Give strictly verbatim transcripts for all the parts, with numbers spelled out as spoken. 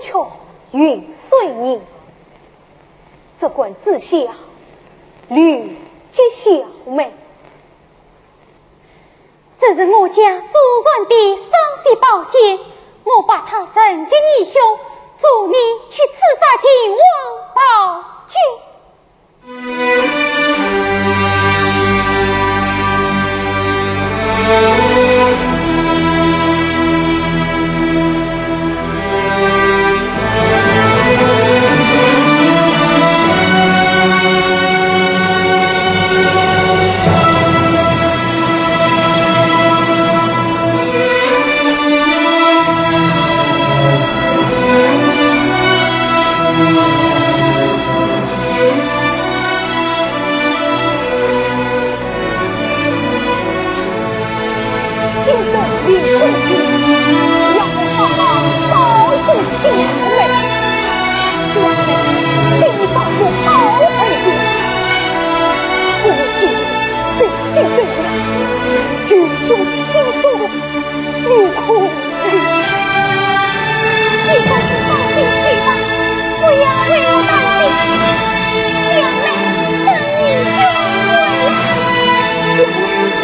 却云水人，只管知晓吕吉小妹。这是我家祖传的双喜宝剑，我把它赠给义兄，助你去刺杀秦王暴君。 你还是放心去吧，不要为我担心。将来等义兄回来。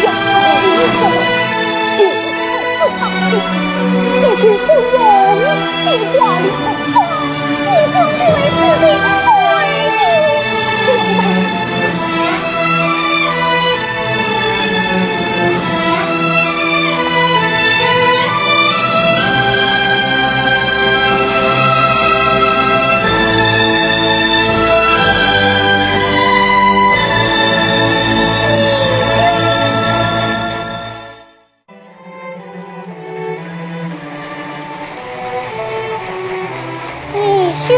将来，将来，义兄回来，义兄回来，你就不用牵挂了。啊，义兄不会死的，我一定回来。 义兄。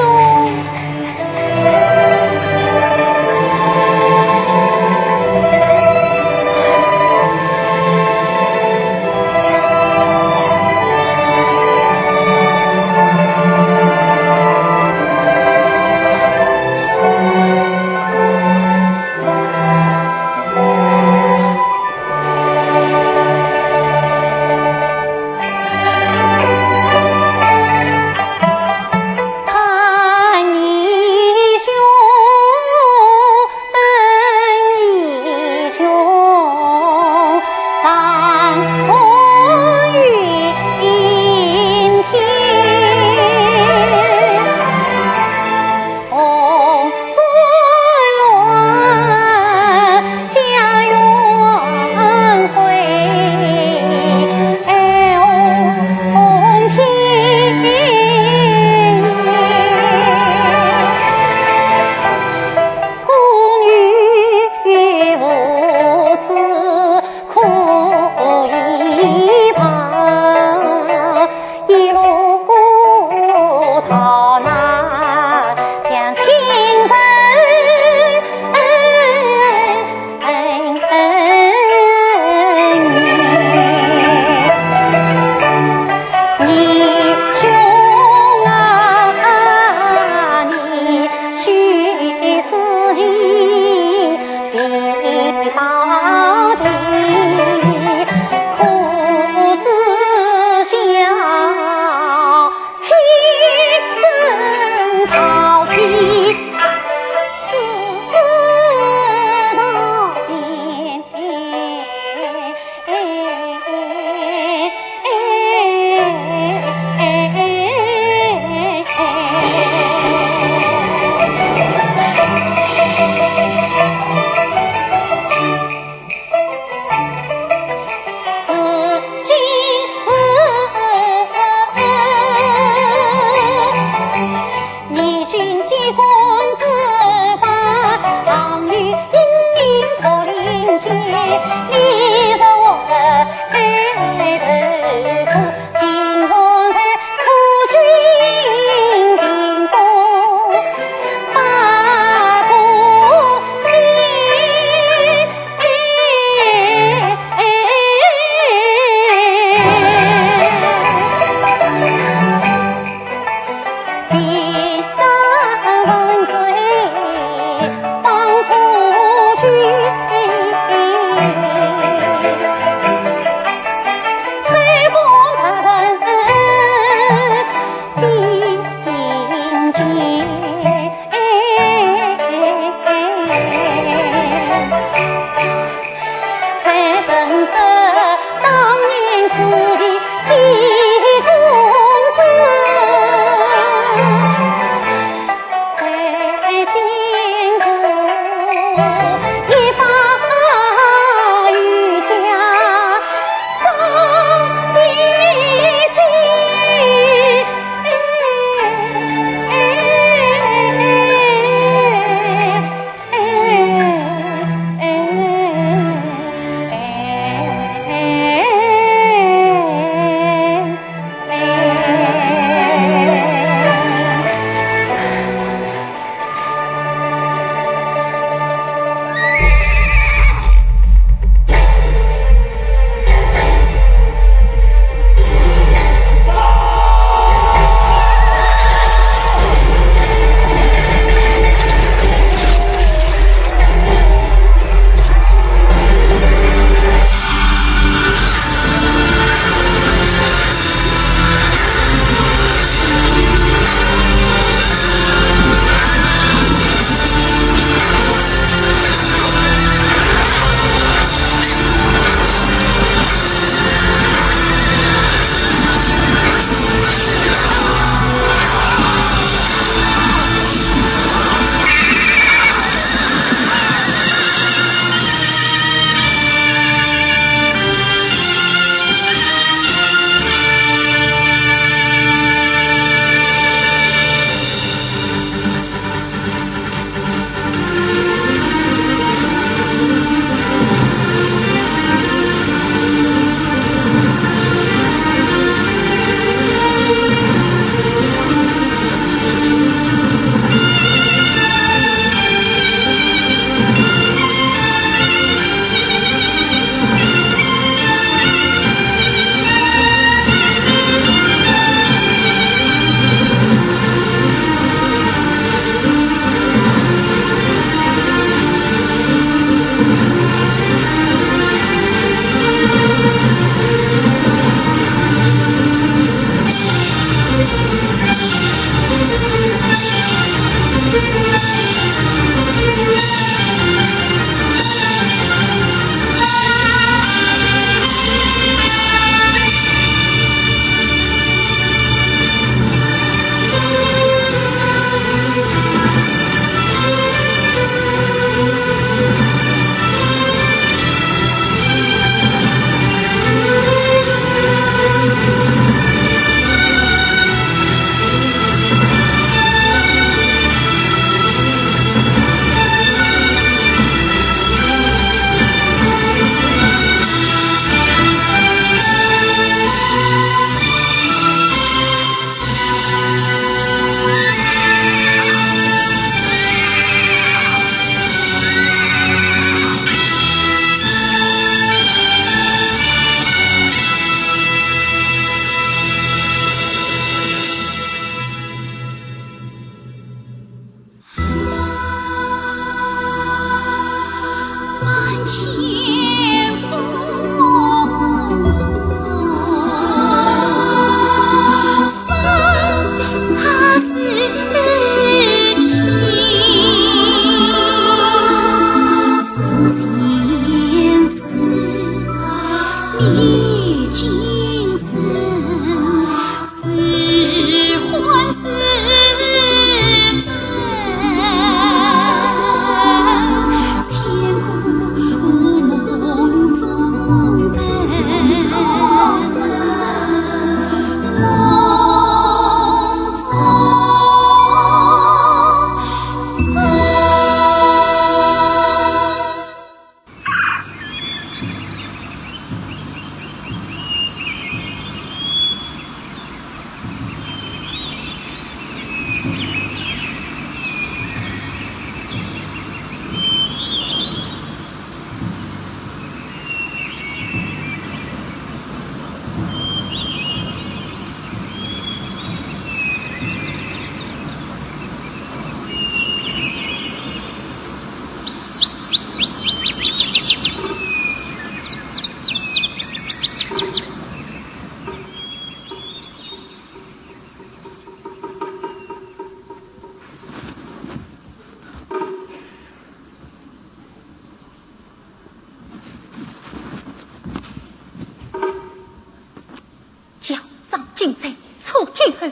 上金山，出诸侯，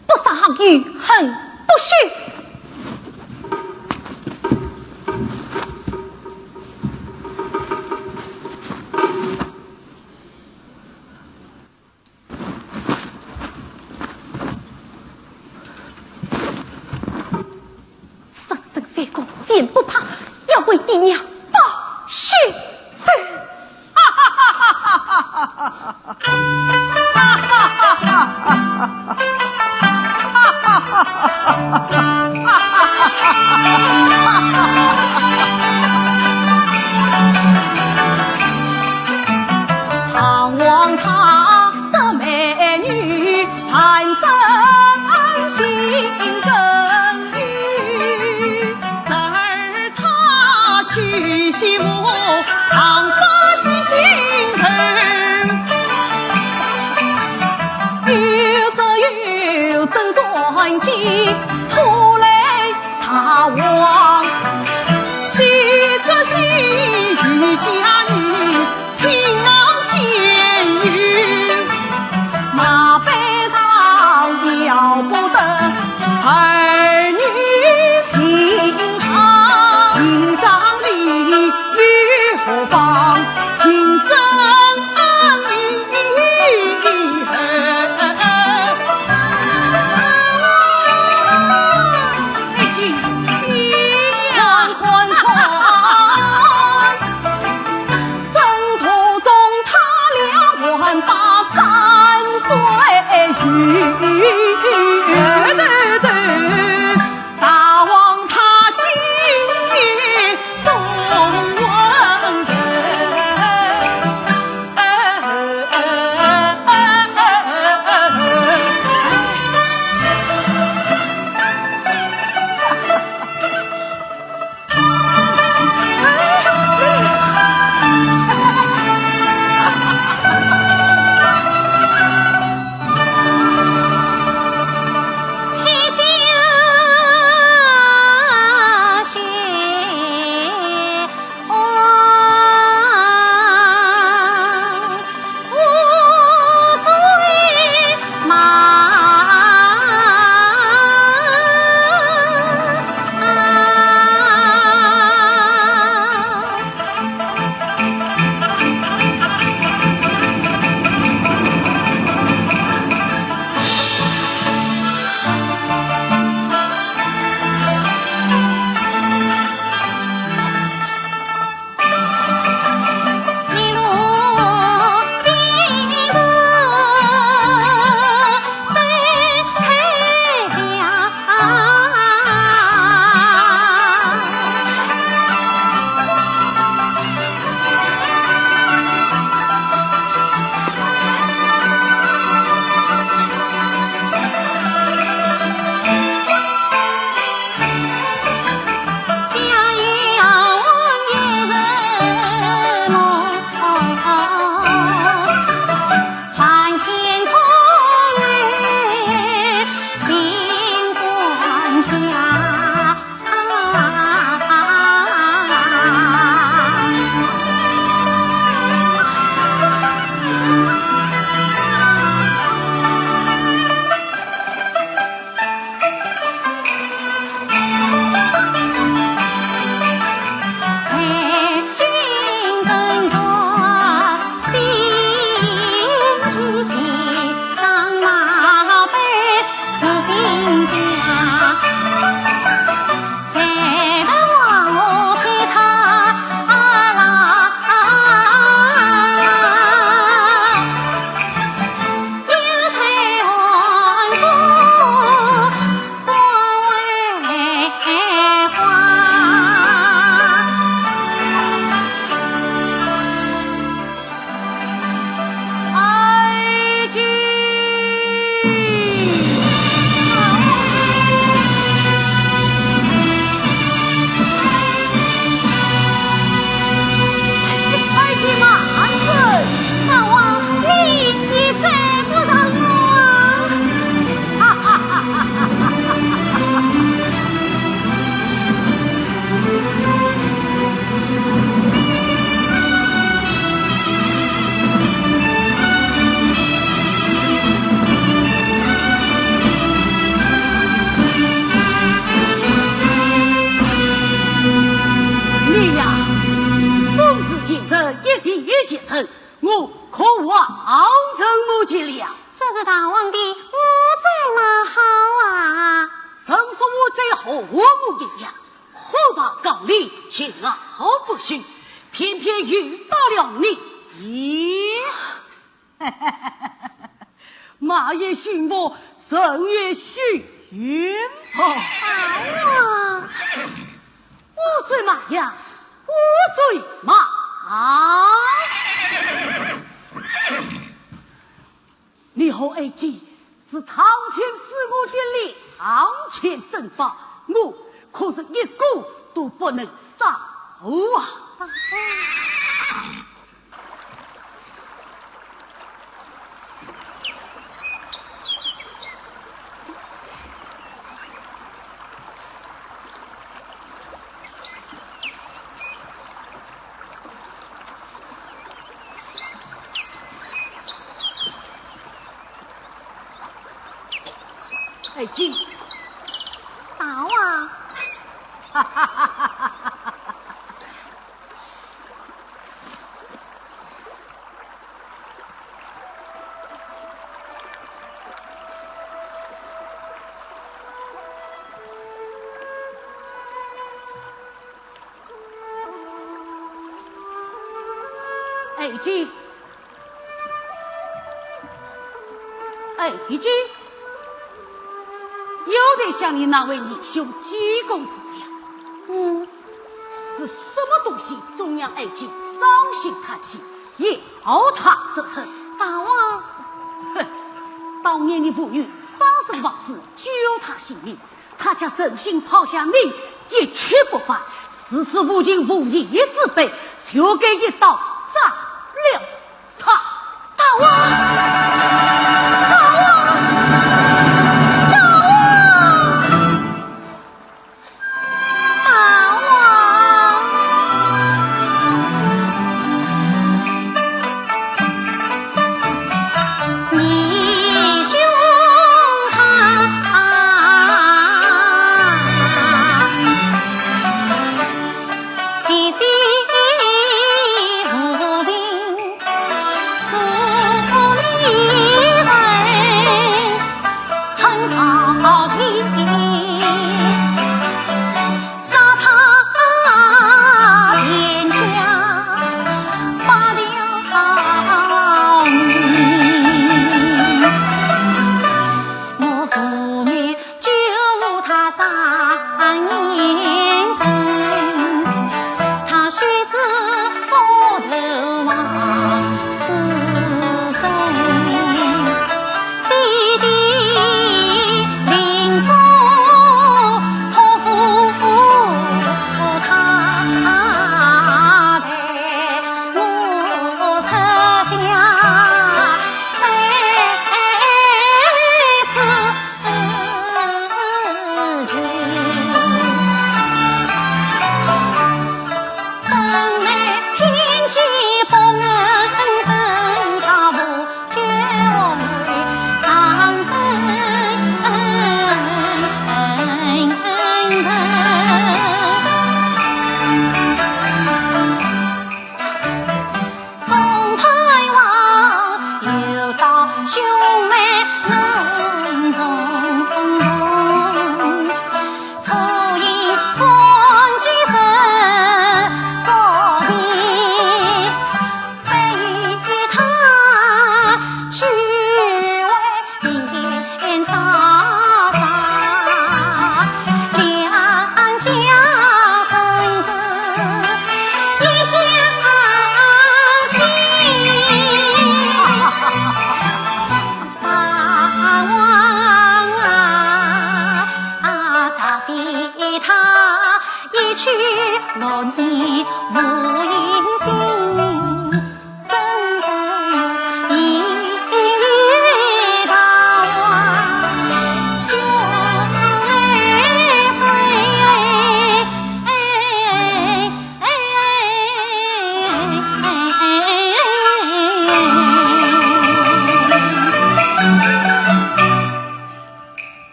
不杀横余，横不休。粉身碎骨先不怕，要为爹娘报血仇。唐王他的美女，弹正心根语。 然而他娶媳妇，唐伯喜心疼。有则有，真传奇，拖累他亡。喜则喜与佳女， 听我建议，马背上要不得儿女情长，情长里又何妨情深意厚。爱情，你呀。大王的，我在哪好啊？人说我在何我无一样，火把高丽，情啊好不许，偏偏遇到了你。咦？马也驯服，人也驯服。大王，我最马呀，我最马。你和爱卿是苍天赐我的两件珍宝，我可是一个都不能少啊！爱卿。大王。爱卿，爱卿，又在想你那位义兄季公子呀。嗯。是什么东西总让爱卿伤心叹息，要他折寿？大王。哼，当年你父女双生双死，救他性命， 他却忍心抛下你一去不返，实是无情无义之辈，就该一刀斩了他。大王！大王！大王！大王！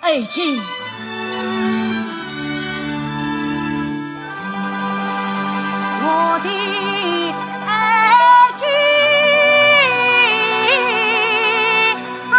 爱卿。我的爱卿啊。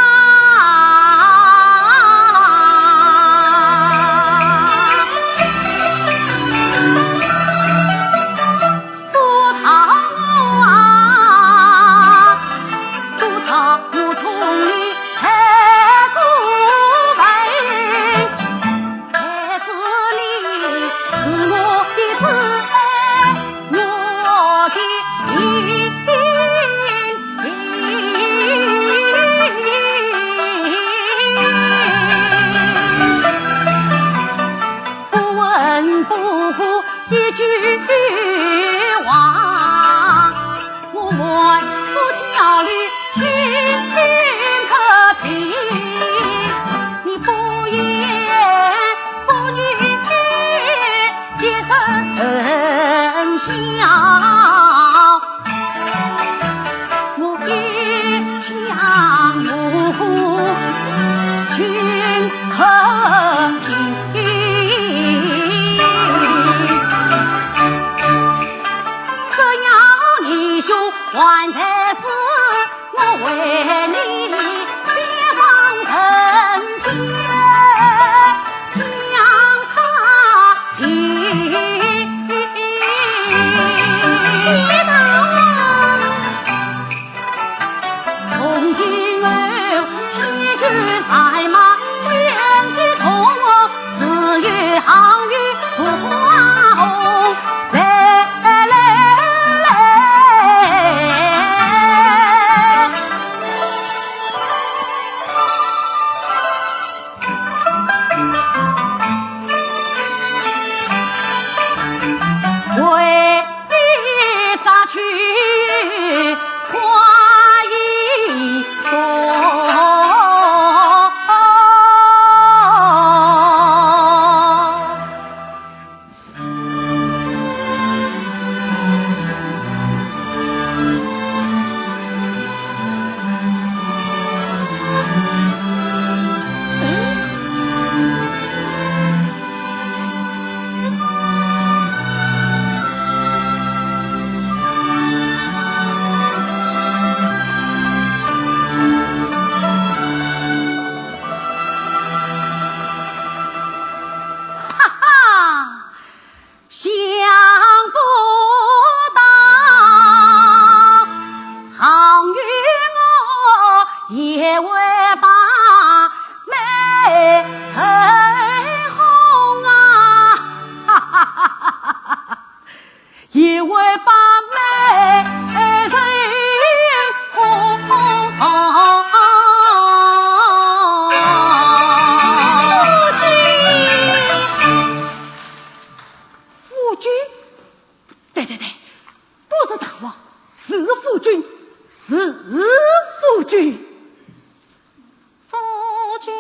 彩虹啊，哈哈哈哈哈！一位把美人哄。夫君，夫君，对对对，不是大王，是夫君，是夫君。 夫君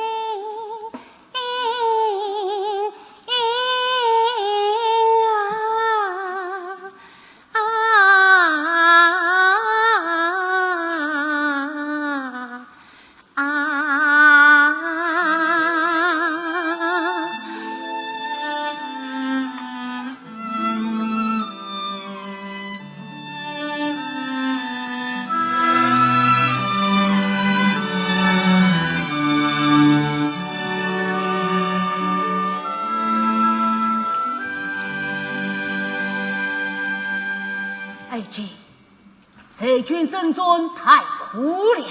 啊，啊，啊。 爱卿，随军征战太苦了，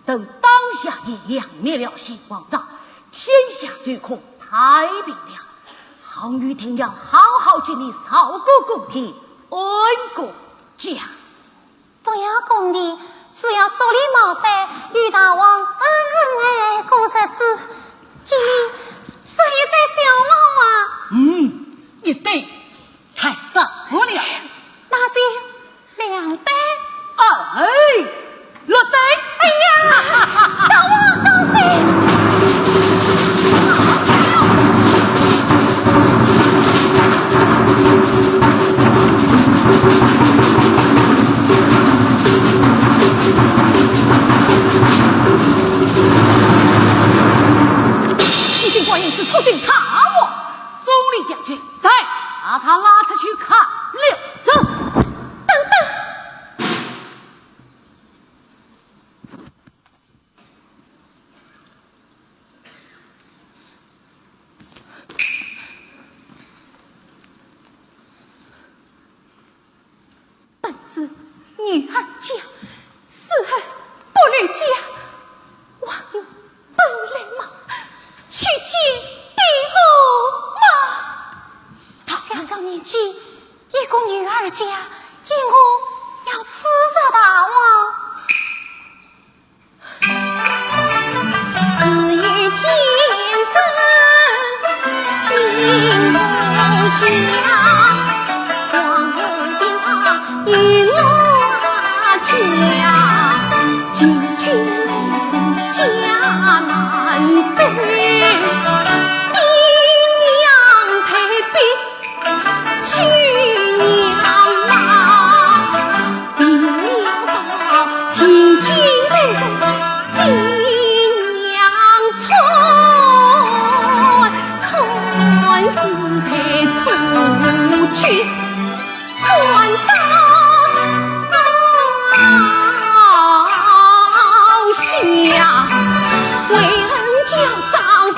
等当下也扬灭了邪王朝，天下虽空太平了。 项羽定要好好建立朝歌宫殿，安国家。不要宫殿，只要竹林茅山，与大王恩恩爱爱过日子。今日是一对小娃娃。嗯，一对，太少了。那就 两对。哎，六对。哎呀，大王，当心！你竟敢因此触犯大王！钟离将军。在。把他拉出去砍了。是。等等。 本是女儿家，死后不留家，还有本来貌，去见爹后吗？她小小年纪，一个女儿家，因何要刺杀大王？ 自有天真命不详，黄河边上有我家，请君妹子家难守，爹娘陪病 去养老，为了到秦军被人的娘穿，穿是在穿去，穿到下，为人叫丈夫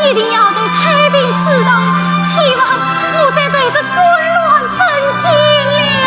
一定要对太平寺道，千万莫再对这尊乱生进了。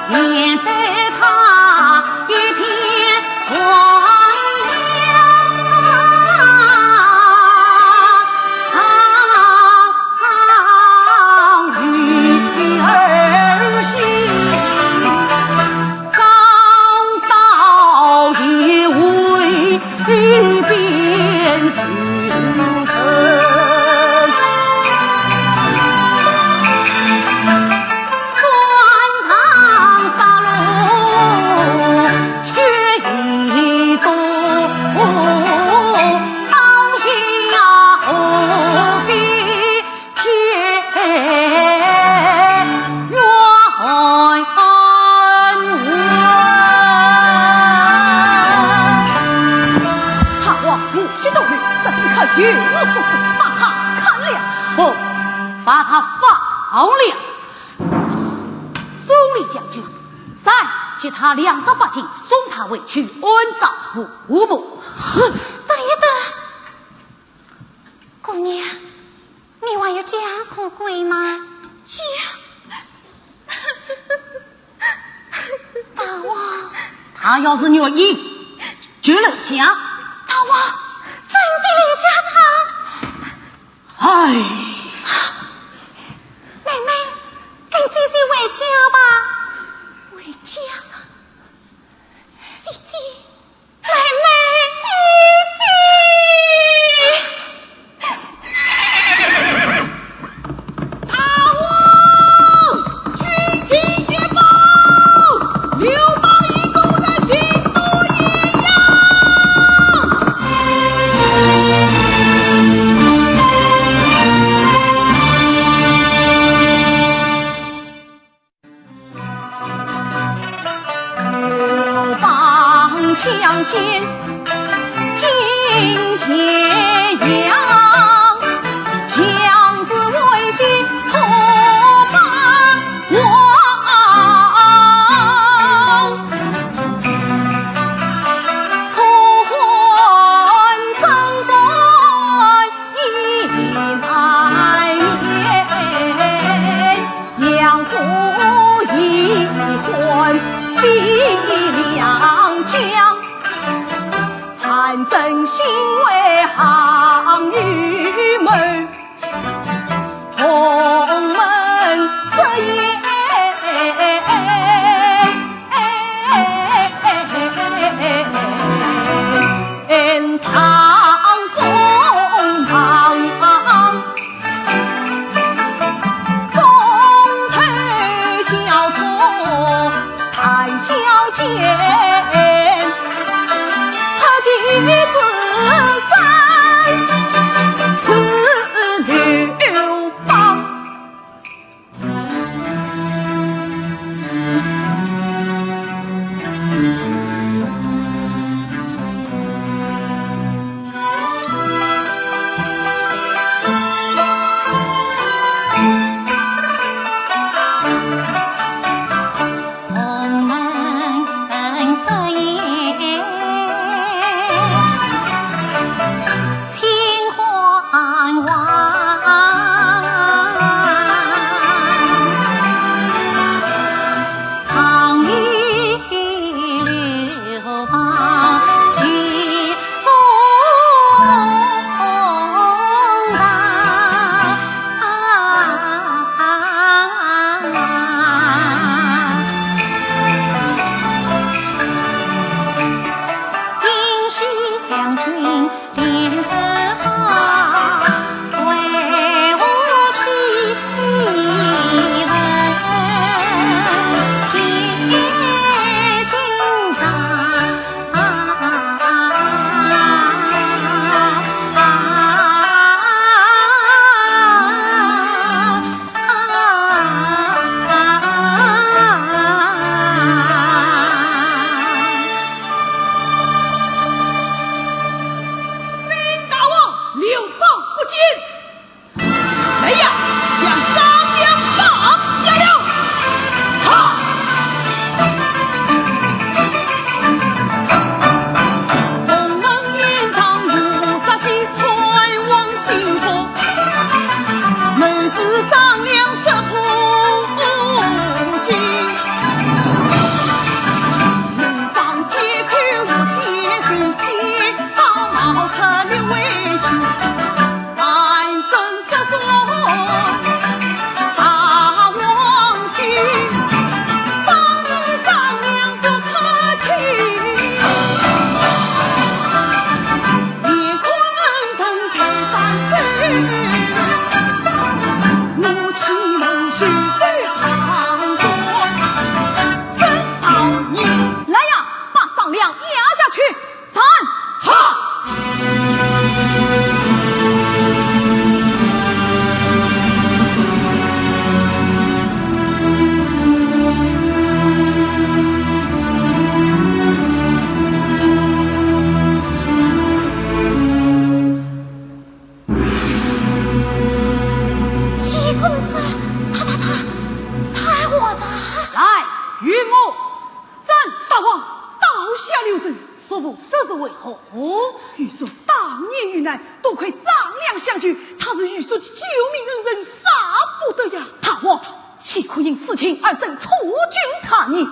面对他一片荒凉。 大王无需多虑，这刺客有何处置，把他砍了。不，把他放了。遵命，将军。三，给他粮食八斤，送他回去安葬父母。是。等一等，姑娘，你还有家可归吗？家。 大王。他要是愿意，就留下。大王，真的留下他？哎。妹妹，跟姐姐回家吧。回家？姐姐。 妹妹，姐姐。大王，军情捷报，刘邦一个人进都咸阳。 刘邦抢先进咸阳，将士危急错把王，楚汉征战已难免。 养虎遗患飞两江，弹尽心为项羽谋，鸿门失陷。与我斩！大王，刀下留人。叔父，这是为何？玉树当年遇难，多亏张良相救，他是玉树的救命恩人，舍不得呀。大王，岂可因私情而生错君他意？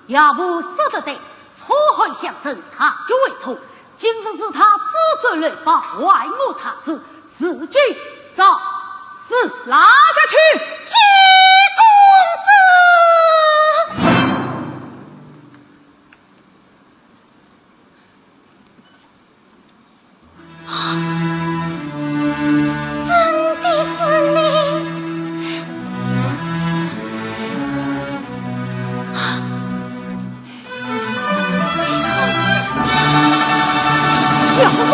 岳父说得对，错害相生，大局为重。今日是他遮罪漏报，害我大事，自己找死。拉下去！谢公子。真的是你？金公子。小妹。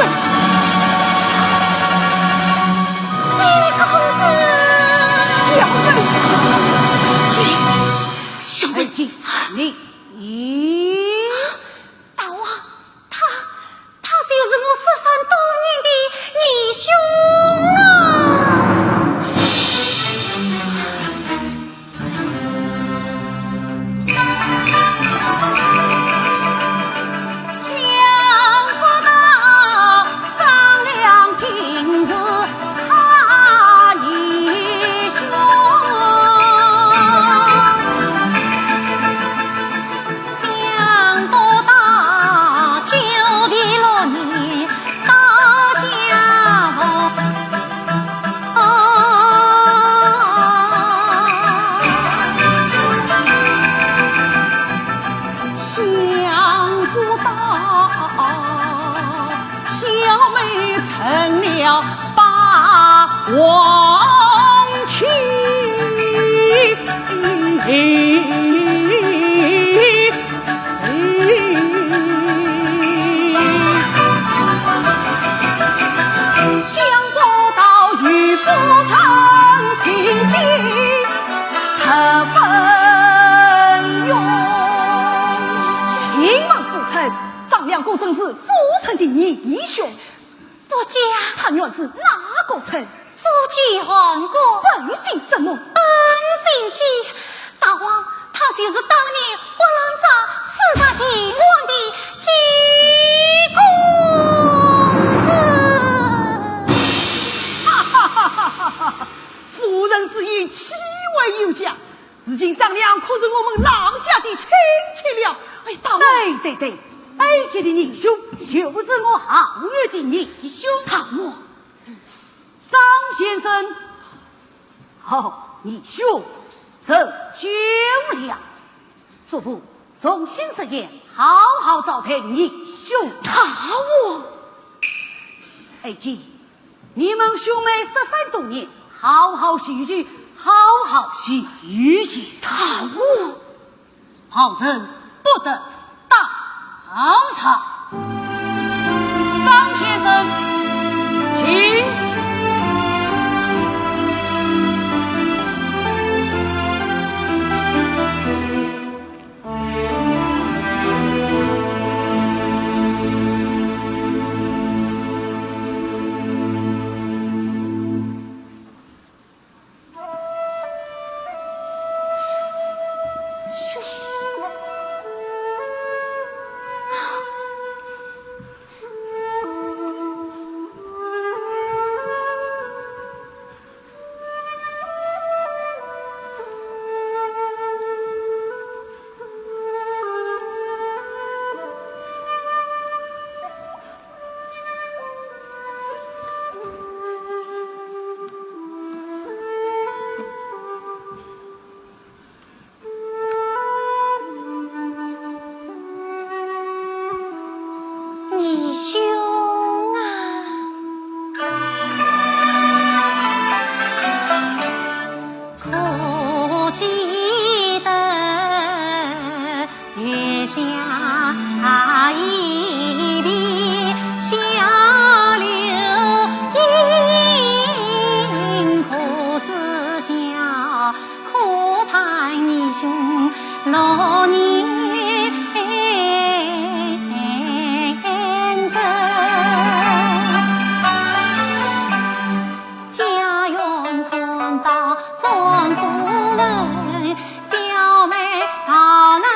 金公子。小妹。小妹。你，你。大王，他，他就是我失散多年的义兄啊！想不到张良竟是他义兄。 想不到九periode六年到相逢。想不到小妹成了 霸王妻。想不到与夫成亲，十分荣幸。请问夫人，张良果真是夫人的义兄？ 不假。他原是哪个人？祖籍汉国。本姓什么？本姓纪。大王，他就是当年拨狼杀刺杀秦王的纪公子。哈哈哈哈哈哈！夫人之言岂为有假？ 如今张良可是我们狼家的亲戚了。哎，大王。对对对，爱卿的义兄就是我好友的义兄。大王。张先生。哦，义兄，受酒了。叔父，重新设宴，好好招待义兄。大王。爱卿， 你们兄妹失散多年，好好叙叙，好好叙叙。大王。旁人不得打扰。张先生，请。 义兄啊，可记得月下一别，小楼影，可知晓？ 可盼义兄六年整。家园重造总不稳，小妹到哪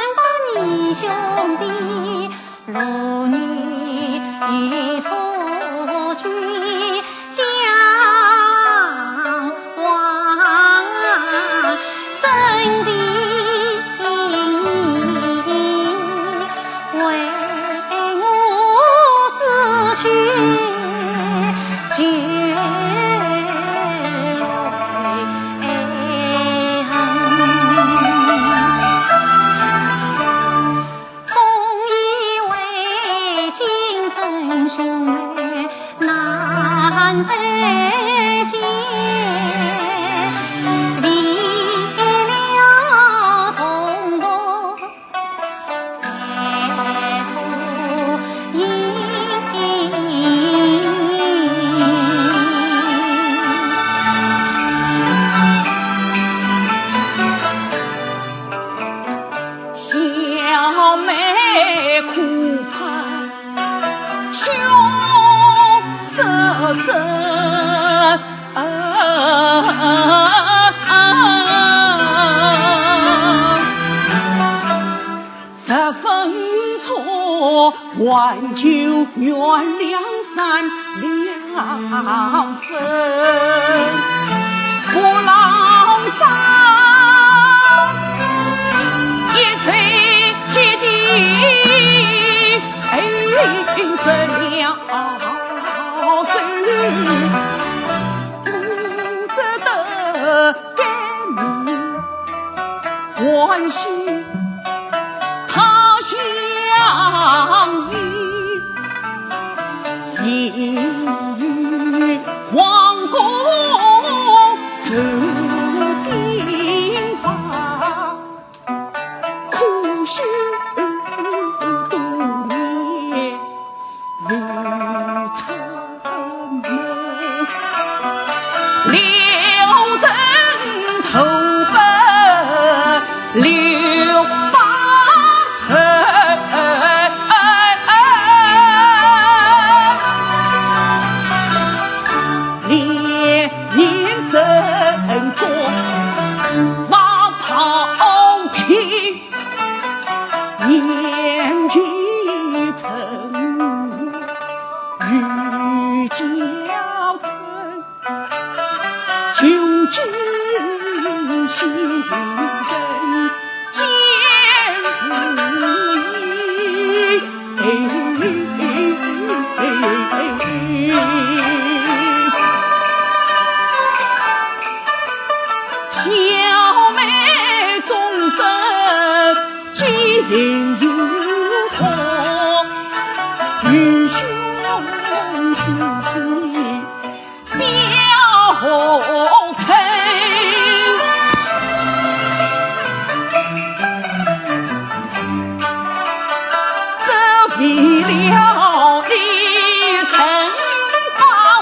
小妹可怕凶色症，十分错，还求原谅善良人，不浪伤一切结情。哎，是了，不值得改名欢喜他乡意，意与皇宫受兵伐。 苦心多年未曾谋，留人投奔刘邦后。连年征战发抛弃， 年纪增，愈教增，究竟心人间无疑。 小妹终身情有痛，愚兄心系表后退。只为了你曾把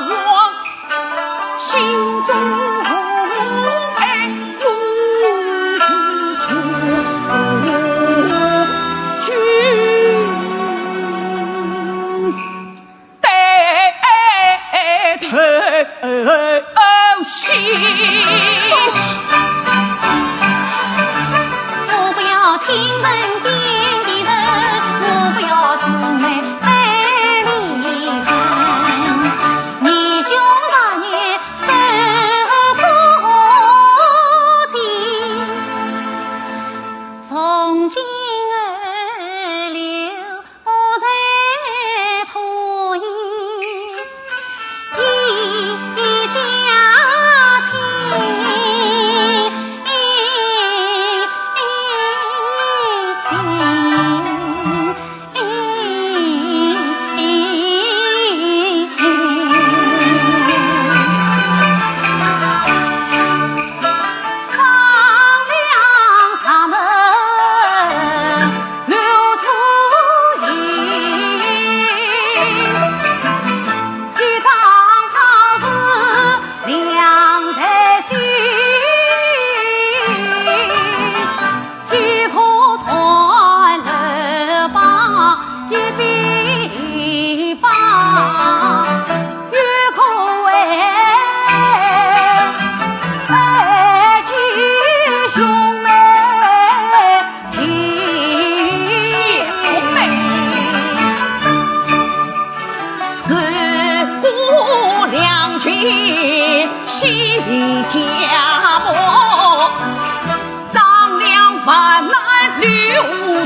我 心中爱如是错君带头心。我不要亲人变的人，我不要兄妹再离恨。 你兄若念生死何尽，从今而留在初一一家亲。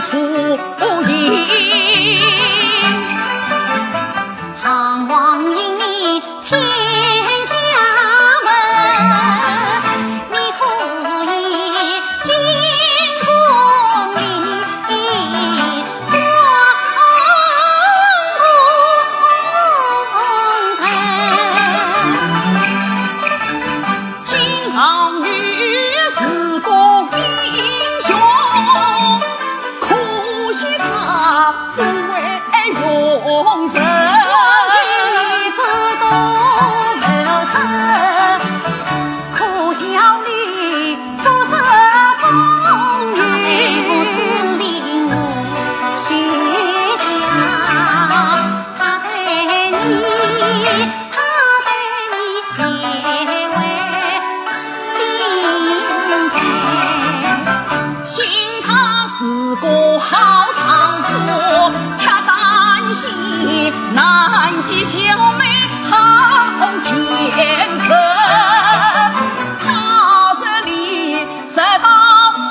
出营。唐王英明天下闻，你可以进宫里做公人。 今后你是个英雄，可惜他不会用人。我一直都没有死，可笑你不识风云。他对我痴情我虚假，他对你 他对你也未曾心疼。幸他是个好丈夫，恰担心难解小妹好前程。他日里直到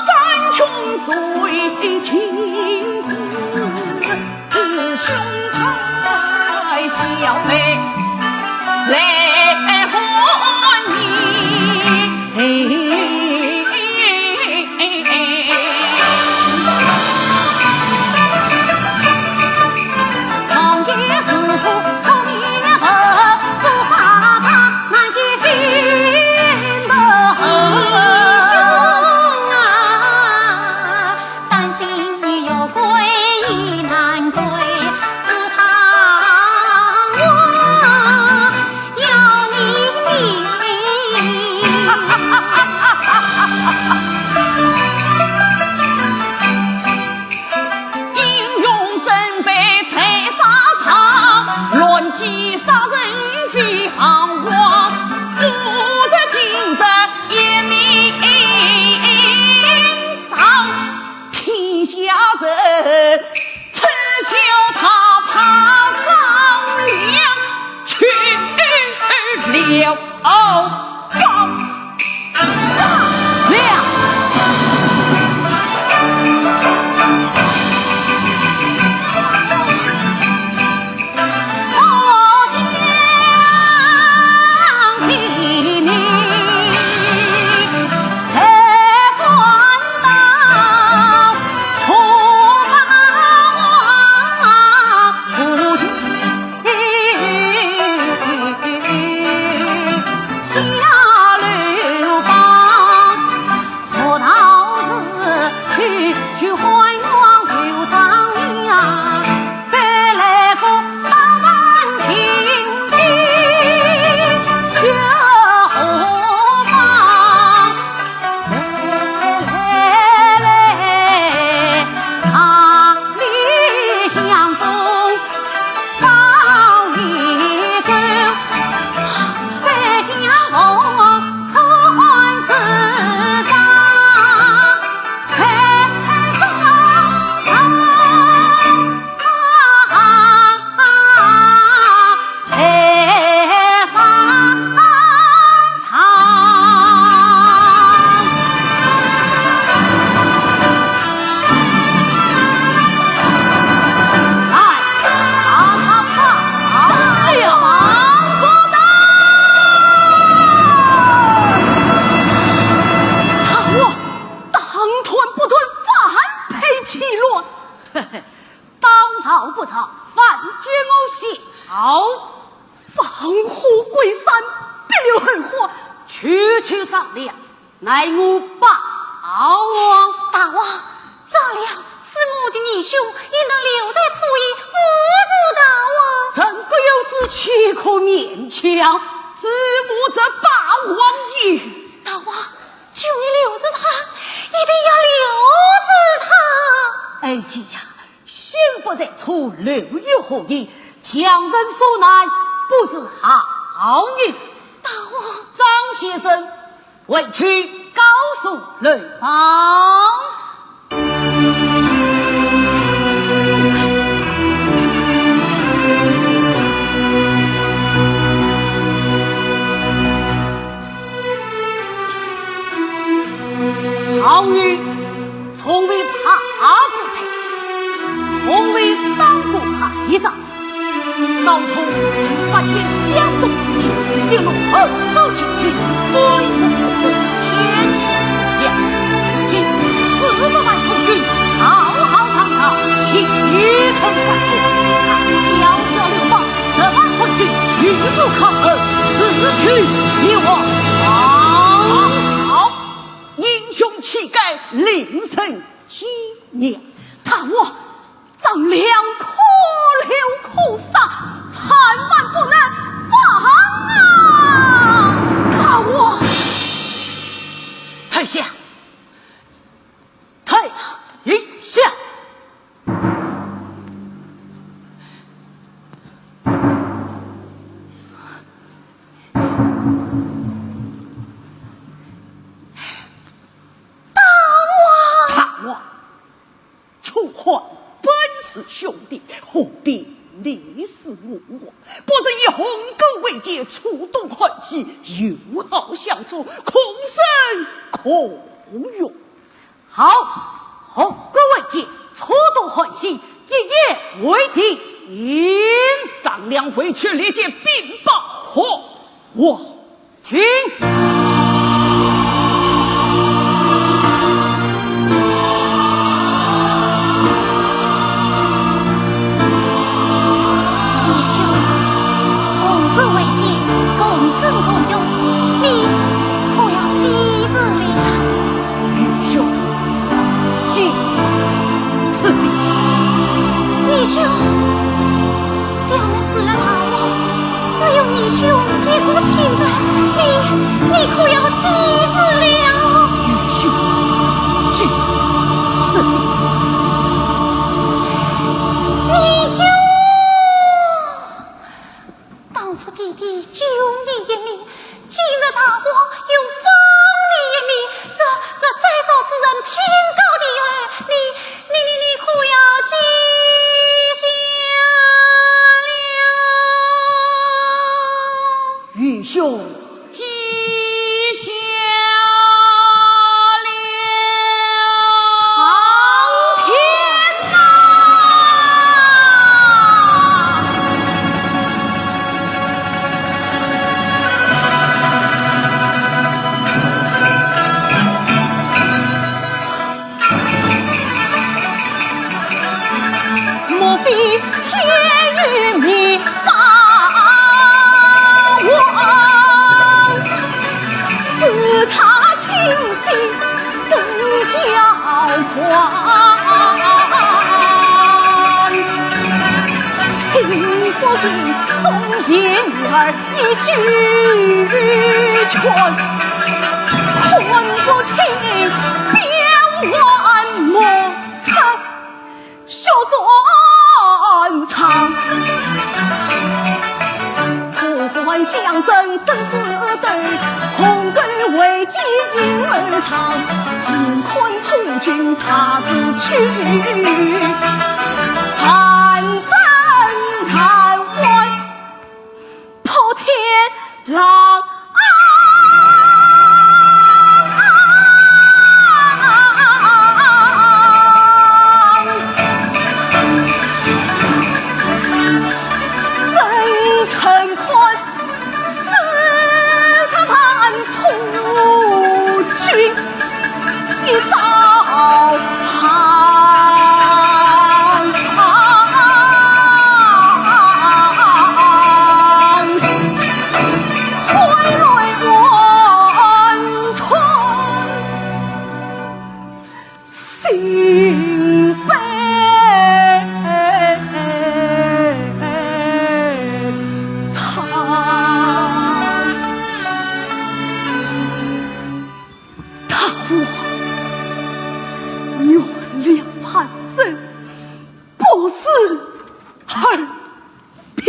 山穷水尽时， 兄台小妹来唤你。担心你有归也难归，是他我要你命。英雄身被斩沙场，乱箭杀人非好往，不如今日一命丧。 天下人恥笑他怕张良，去刘邦。大王，党乱不断，反配其乱。 当朝不朝，反奸我小。放虎归山，必留后患。区区张良，乃我霸王。大王，张良是我的义兄，你能留在此地辅助大王。人各有志，岂可勉强？子无这霸王也。大王，求你留住他，一定要留住他。哀家呀， 心不在焉，留有何用？强人所难，不是好人。大王。张先生，回去告诉刘邦。好运从未怕过谁。一仗，当初八千江东之变，一路横扫秦军，最后是天下平。如今四十万楚军浩浩荡荡，岂肯散兵？那小小刘邦十万楚军，与我抗衡，势去灭亡。好，英雄岂敢另身 纪念。大王，张良可留可杀，万万不能放啊！大王，退下，退下。大王，大王， 楚汉本是兄弟，何必你死我活？不如以鸿沟为界，出动汉军，友好相助，共生共荣。好，鸿沟为界，出动汉军，一言为定。张良回去，立即禀报汉王。 请。义兄，鸿沟为界，共生共荣，你可要记住了？ 愚兄，记此地。义兄，小妹死了大王，只有义兄一个亲人，你，你可要记住了？愚兄，记此地。义兄！ 当初爹爹救你一命，今日大王又放你一命，这，这再造之人天高地厚，你，你，你，你可要记下了？愚兄，记下了。苍天呐！ 莫非天有命，霸王是他清醒 登交关，听不见忠言逆耳一句劝，看不清变幻莫测 血战场。楚汉相争生死斗，鸿沟为界影儿长。眼看楚军大势去，盘阵难还。 破天狼。真诚看四十万楚军 一朝堂。挥泪万重心悲怆。 大王，原谅叛贼，不是二品。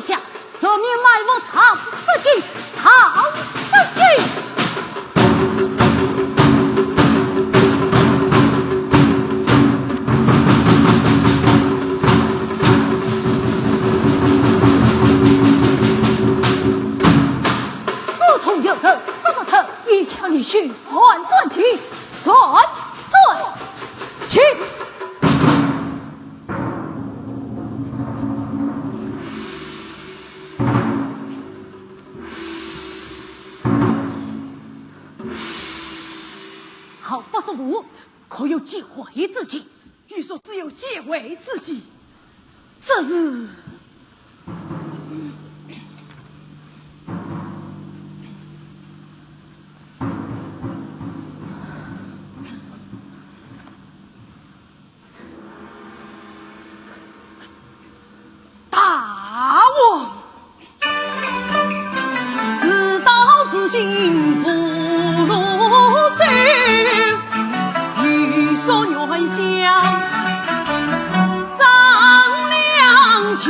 下，人民卖武藏尸金，藏尸金。诛从有头，死不成，一枪一血，算算计，算算计。 好不舒服，可有解围之计？欲说只有解围之计，这是…… 大王！事到如今无路走，欲说原相张良求，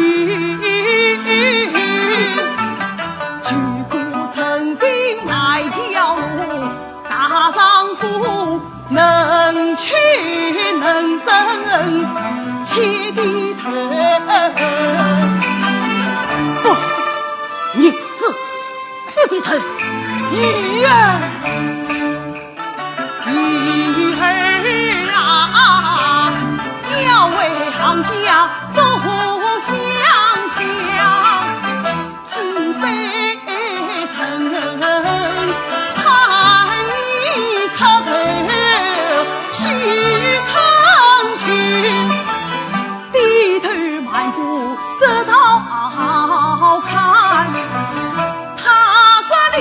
求个人情卖条路，大丈夫 能屈能伸，且低头。不，你死，不低头。女儿，女儿啊，要为行家多想想。 举杯成，看你出头须成群，低头慢步直道看，他日里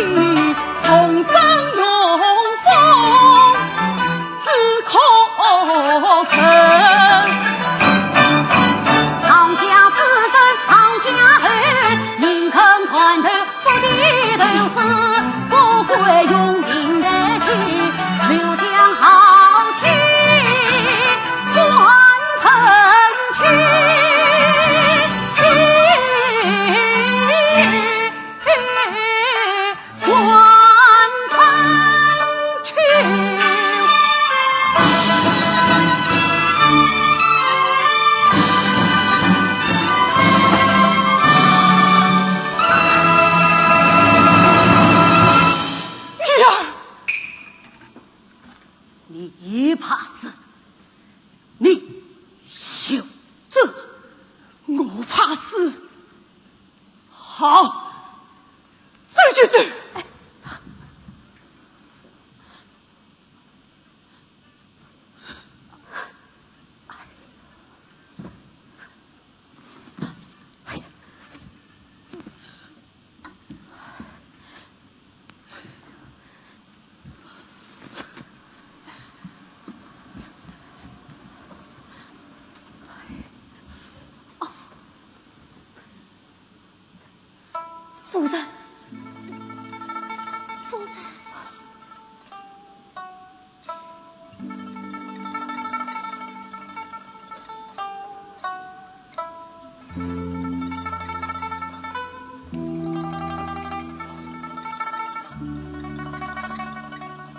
重振雄风， 只可成。行家之人行家后，宁肯断头不低头，是富贵荣名的去，留将豪气还人去。 官方去。女儿，你怕死，你休走，我怕死。 好，走就走。夫人，夫人。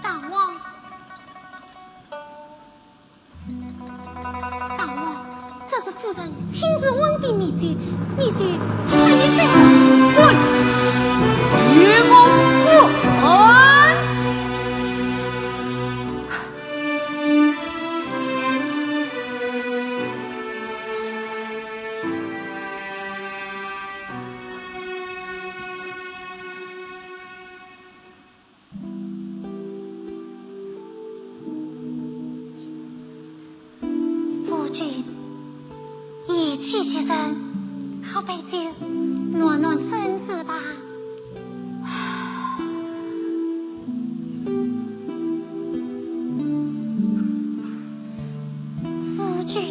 大王。 大王，这是夫人亲自温的米酒，你就吃一杯。滚！与我滚！夫人。 夫君，义气之人，喝杯酒，暖暖身子吧。夫君，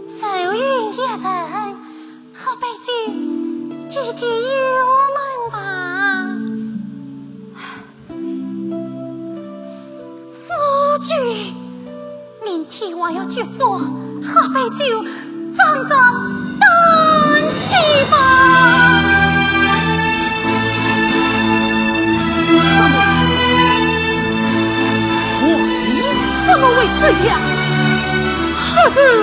愁云一人， 喝杯酒，解解忧闷吧。夫君，明天还要举箸，喝杯酒，壮壮胆气吧。哎呀，哼，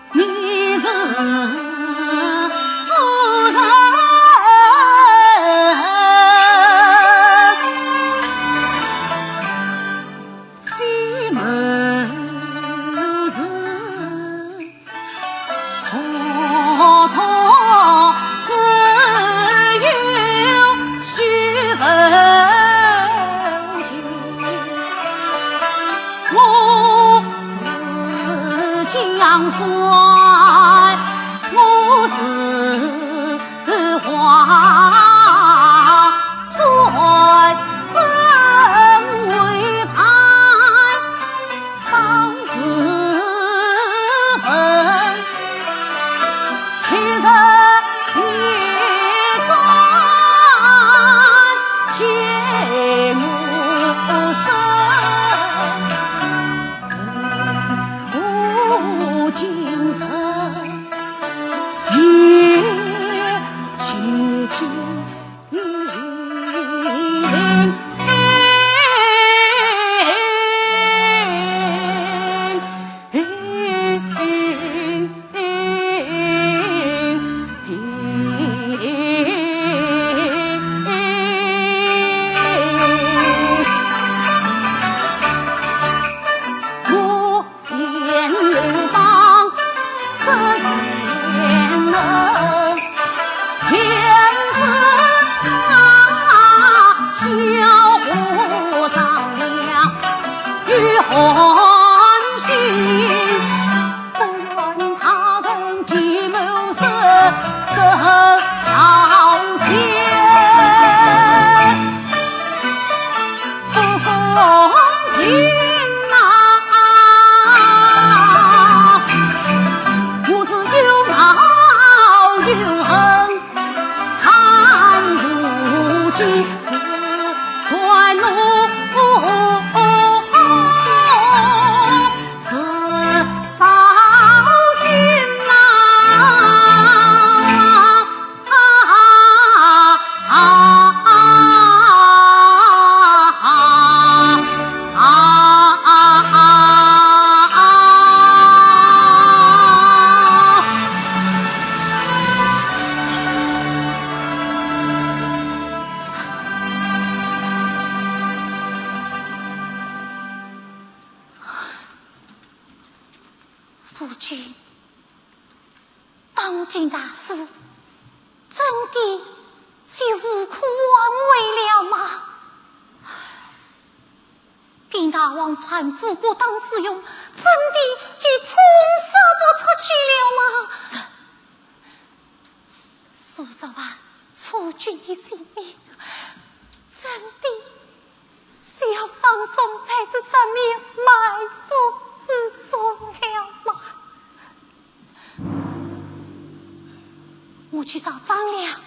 为什么？夫君。夫君，当今大事，真的就无可挽回了吗？禀大王，樊夫不当自用，真的就寸草不出去了吗？ 数十万楚军的性命，真的是要葬送在这三面埋伏之中了吗？我去找张良，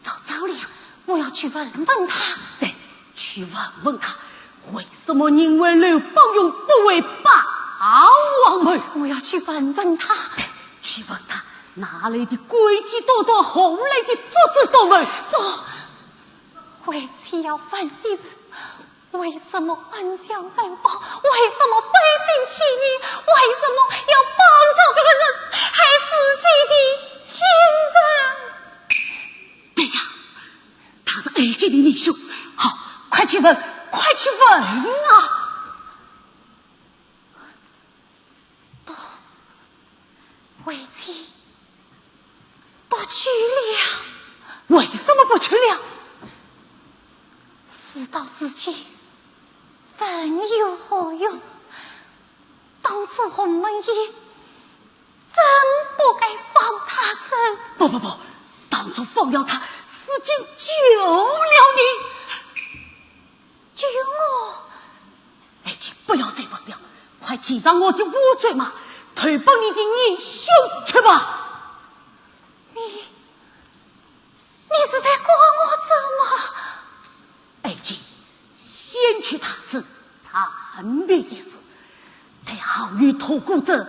找张良，我要去问问他。对，去问问他，为什么宁为刘邦用，不为霸王门？我要去问问他。对，去问他，哪来的诡计多端，何来的足智多谋？不，为妻要问的是，为什么恩将仇报？为什么背信弃义？为什么要帮助别人，害自己的亲人？对呀，他是爱卿的义兄。好，快去问，快去问啊！不，为妻不去了。为什么不去了？事到如今，问又何用？当初鸿门宴，真不该放他走。不不不，当初放了他，如今救了你。 救我？爱卿，不要再问了，快骑上我的乌骓马，投奔你的义兄去吧。你，你是在赶我走吗？爱卿，先去大事，暂避一时，待项羽托孤者，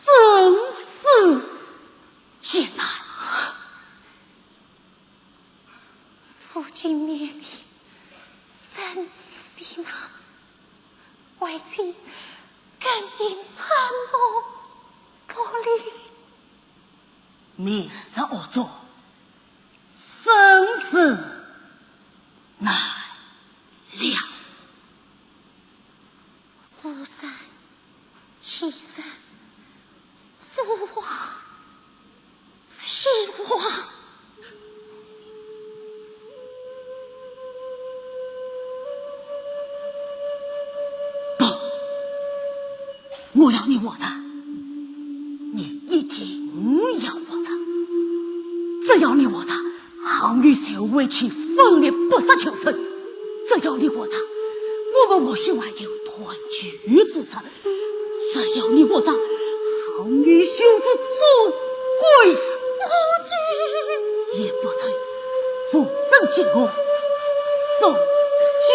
生死劫难。 夫君面里生死劫难，为妻更应参谋不理。明日恶作，生死难料。夫人， 欺人，父王，妻王。不，我要你活着，你一定要活着。只要你活着，项羽就为妻奋力不杀求生。只要你活着，我们或许还有团聚之日。 只要你活着，项羽就是做鬼，夫君，也不曾复生见我，受旧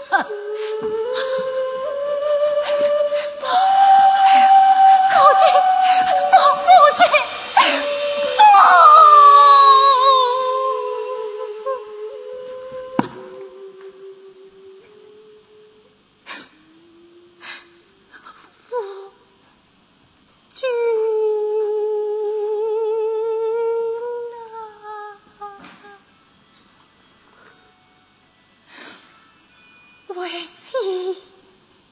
恨。不，夫君，不，夫君，不！ 夫君啊，为妻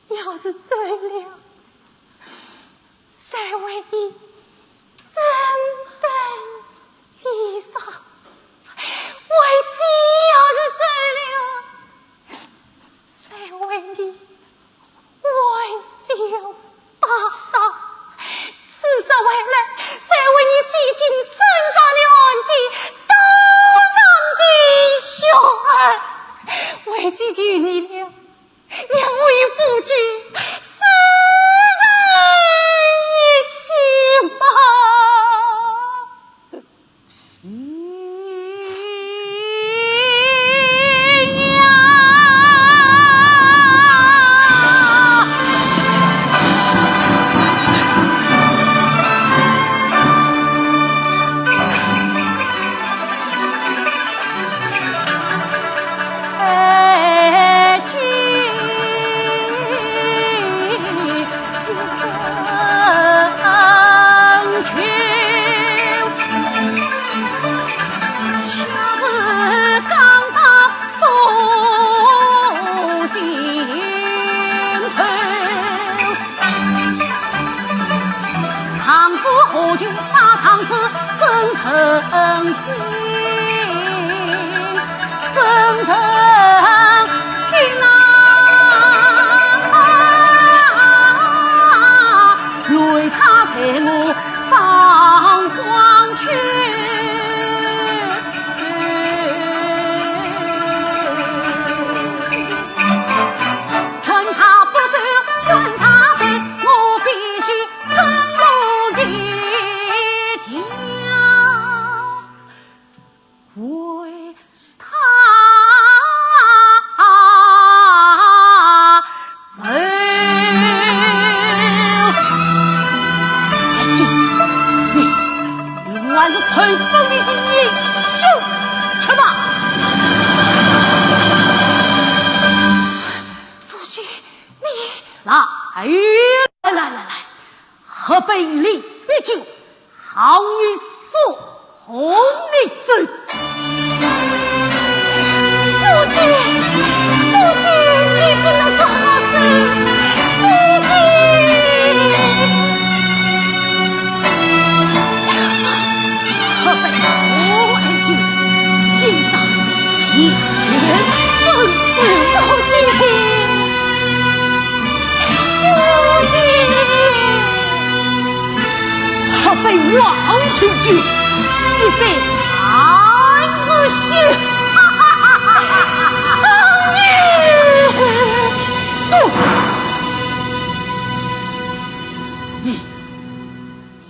要是走了， 谁为你整顿衣裳？为妻要是走了，谁为你挽救巴掌？此事回来，谁为你洗清身上的汗迹，刀上的血痕？为祈求你了，让我与夫君私人一起吧。是呀。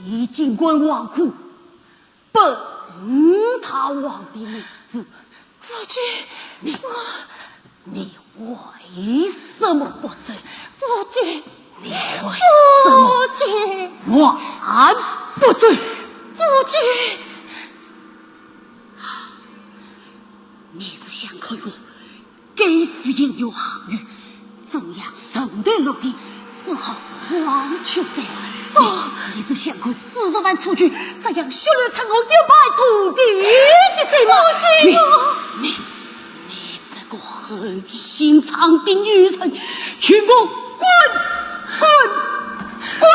你竟敢挖苦本大王的名字！夫君，你，我，你为什么不走？夫君，你为什么，夫君，还不走？夫君，你是想看我 该死，应有行为，怎样沉头落地，死后黄泉归来？不，你是想看四十万楚军这样血流成河，一败涂地的，对吗？你，你，你这个狠心肠的女人，与我滚，滚，滚！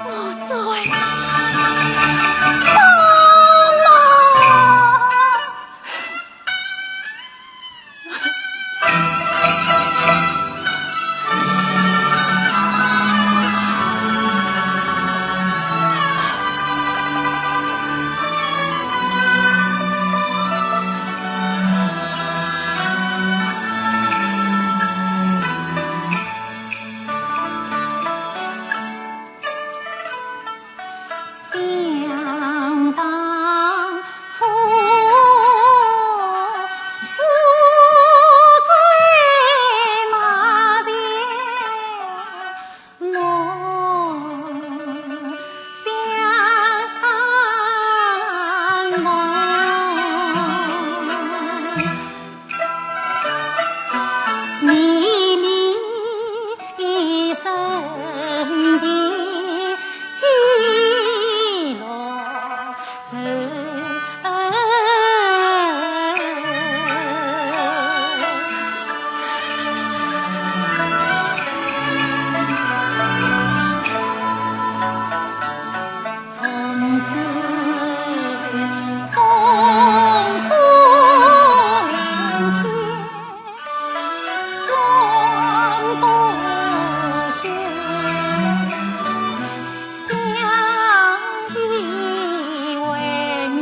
我最棒了。想当初，我最骂前，我想我。 从此烽火连天，终不休。相依为命，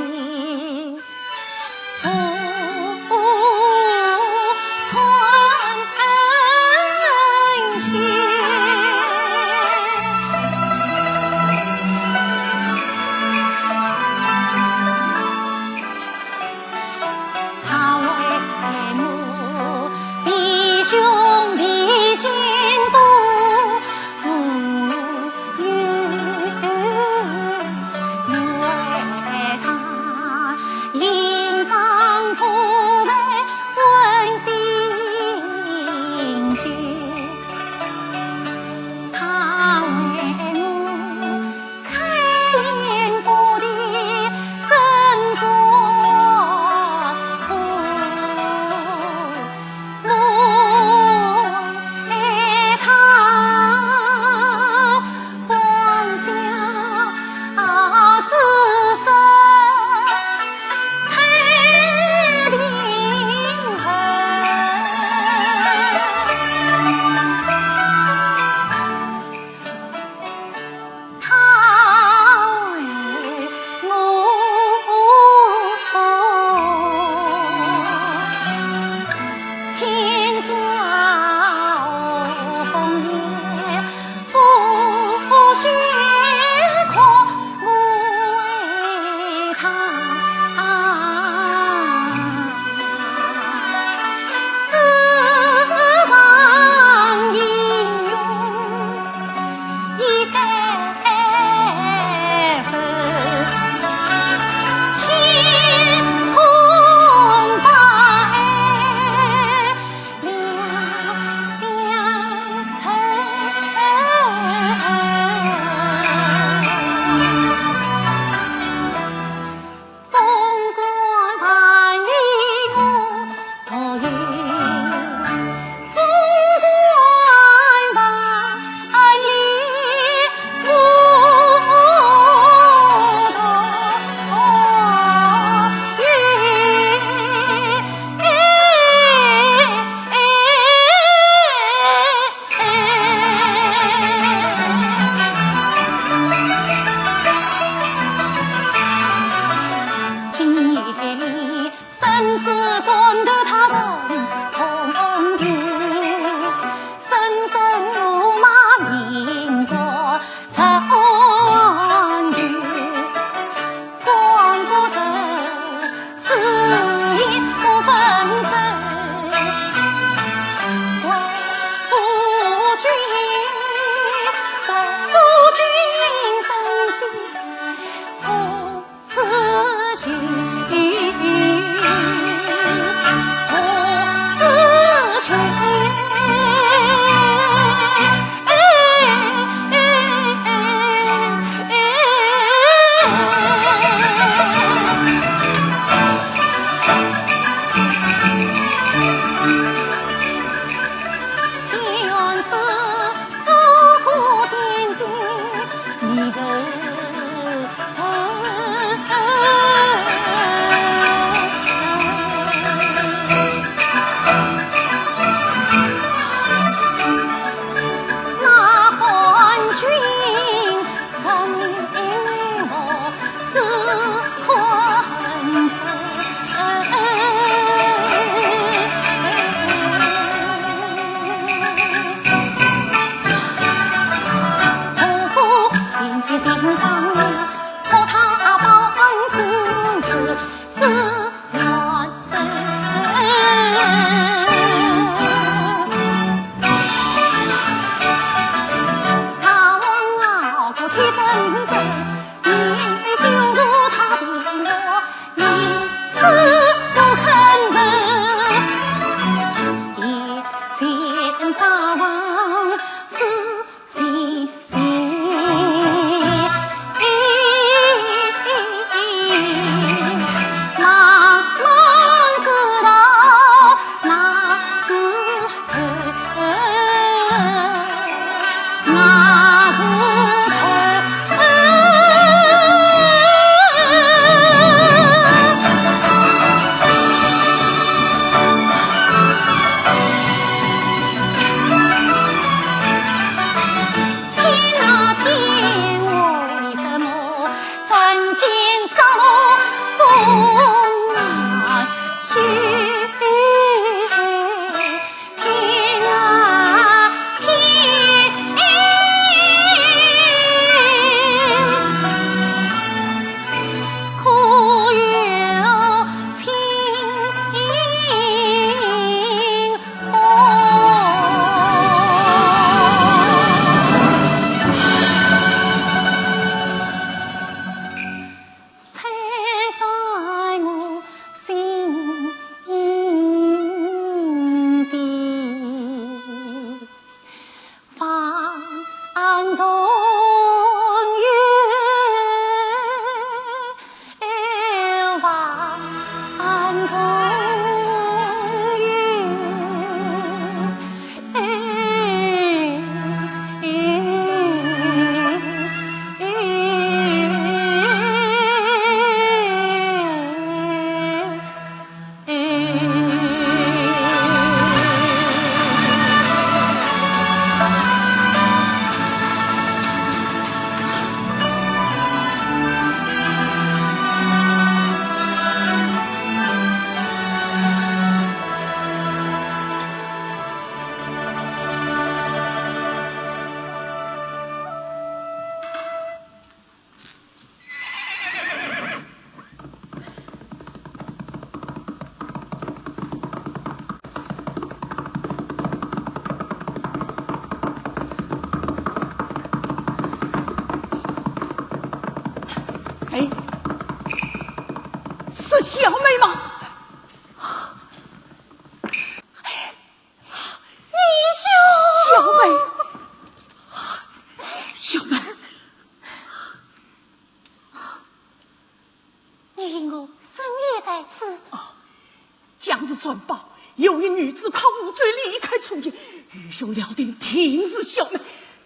转报，有一女子靠湖水离开初见，愚兄料定定是小妹。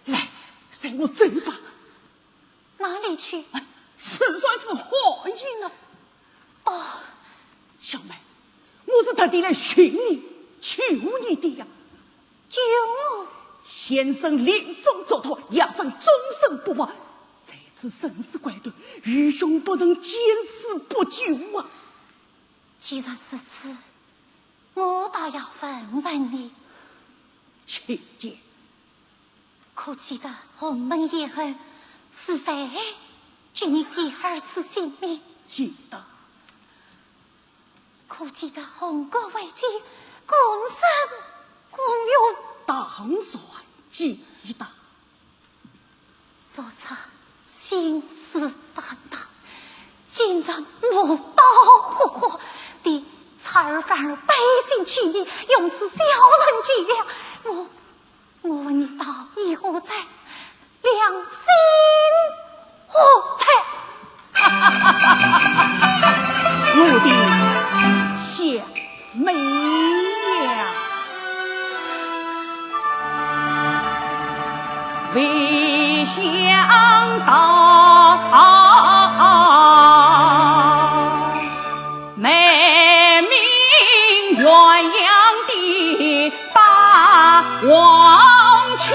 来，随我走吧。哪里去？此算是何意啊？哦，小妹，我是特地来寻你、求你的呀。救我？先生临终嘱托，夜深终身不房，在此生死关头，愚兄不能见死不救啊。既然如此，我倒要问问你。请讲。可记得鸿门宴后，是谁给你的二次性命？记得。可记得鸿沟危机，共生共荣？当然记得。 昨日信誓旦旦，今日磨刀霍霍，你出尔反尔，背信弃义，用此小人计量。我，我问你道义何在？良心何在？ 我的小妹呀，未想到，美名远扬的八王妻。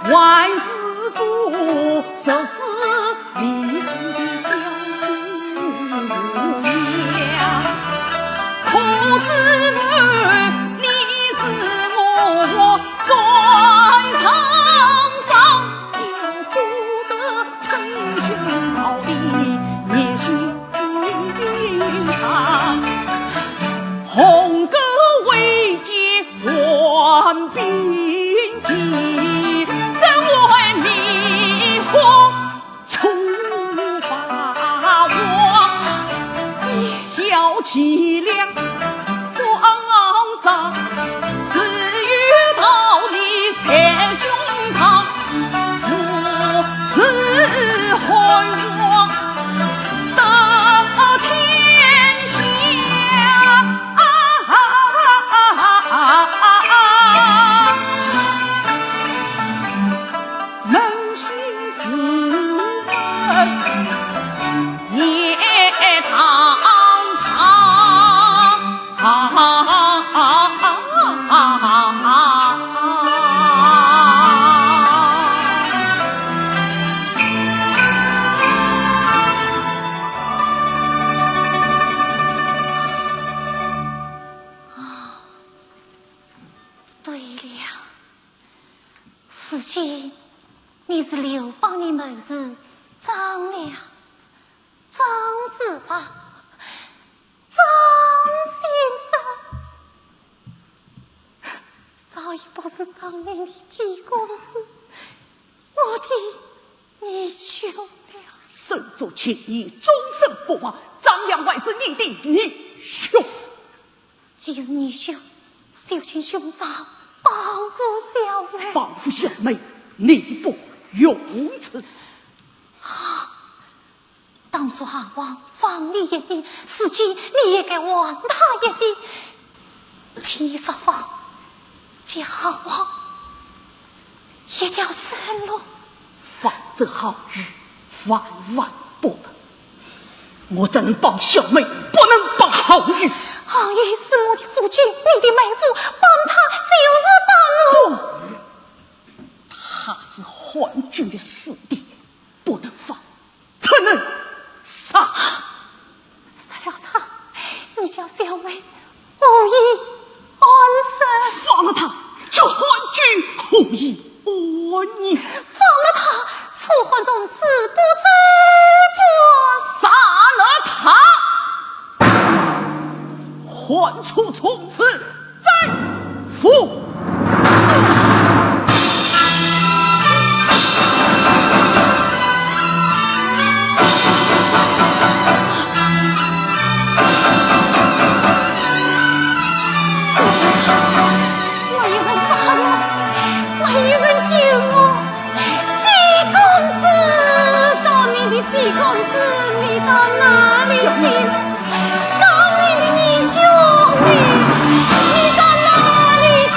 还是个十四岁的小姑娘，可知你是我在床上要不得称兄道弟，你是 红歌为奸换兵器，怎会迷惑楚霸王？小气两不昂张，自有道理在胸膛。 父子还我得天下。扪心自问也当堂。 啊，对了，如今你是刘邦的谋士张良，张子房，张先生，早已不是当年的季公子，我的义兄了。手足情义，终身不忘，张良还是你的义兄。既是义兄，就请兄长保护小妹。保护小妹，你不用辞。 当初项王放你一马，如今你也该还他一马，请你设法给项王一条生路。方则项羽万万不能，我只能帮小妹，不能帮项羽。项羽是我的夫君，你的妹夫，帮他就是帮我。不，他是汉军的子弟，不能放。 怎能杀？杀了他，你叫小妹无以安身。放了他，叫汉军无以安宁。放了他，楚汉从此不再作。杀了他，汉楚从此再无 没有人帮我，没有人救我，季公子。季公子，你到哪里去？当你的义兄弟，你到哪里去？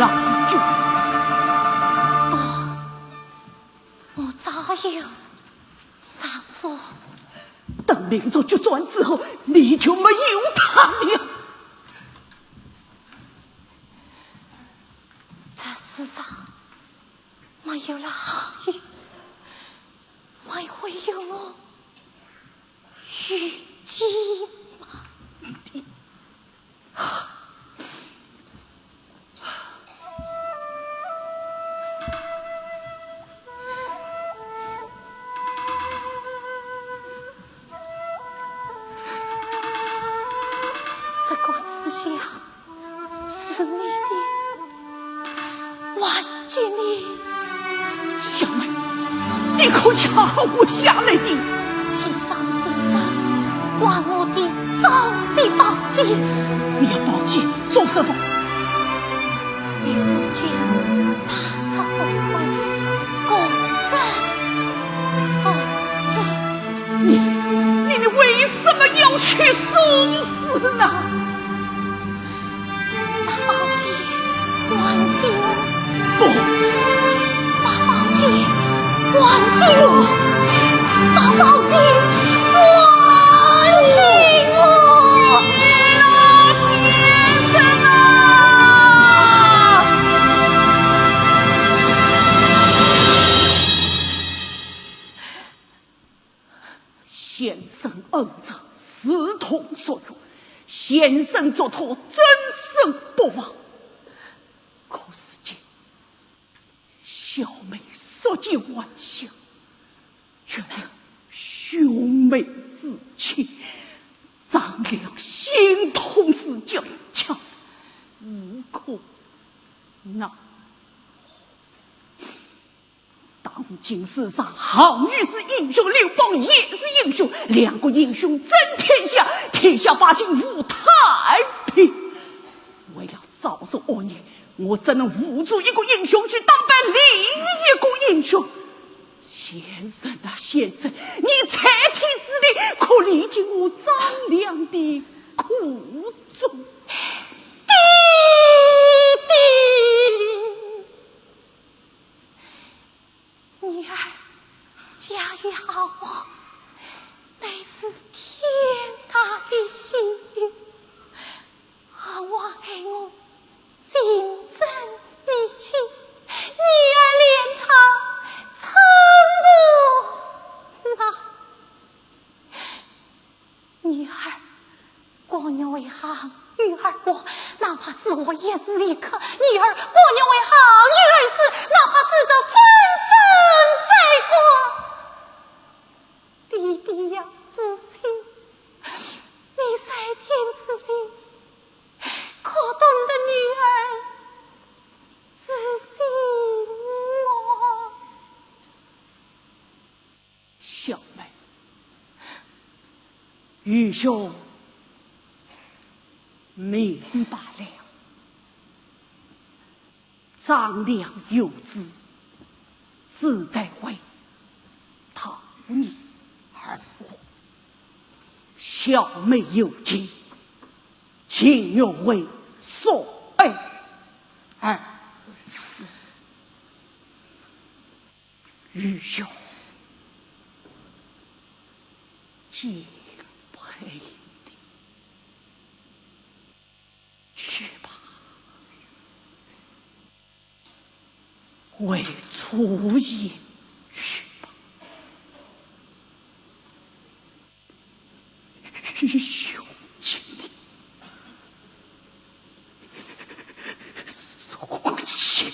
郎君。哦，我早有丈夫。等明族决战之后，你就没有他了。这世上没有了好运，还会有我遇见吗？ 这个紫霞是你的，还给你。小妹，你可要活下来的。请张先生还我的双喜宝剑。你要宝剑做什么？与夫君杀出重围，共生共死。你，你，你为什么要去送死呢？ 把宝剑还给我。不。把宝剑还给我。把宝剑还给我。老先生啊！先生恩泽，如同所愿，先生做托终身不忘。可是今，小妹宿介还乡，绝了兄妹之情，张良心痛如焚，却是无可奈何。 当今世上，项羽是英雄，刘邦也是英雄，两个英雄争天下，天下百姓无太平。为了昭雪恶人，我只能扶助一个英雄去打败另一个英雄。先生啊，先生，你在天之灵，可理解我张良的苦衷。爹爹。 女儿嫁于项王，乃是天大的喜运。项王爱我情深意切，女儿怜他寸步难。 女儿甘愿为项羽而活，哪怕是活一时一刻，女儿甘愿为项羽而死，哪怕死得粉身碎骨。爹爹呀，父亲，你在天之灵，可懂得女儿之心么？ 小妹，愚兄明白了。张良有子，子在位，他无女而活。小妹有情，情愿为所爱而死。 愚兄敬佩你，去吧，回初见去吧。 愚兄敬你，从心。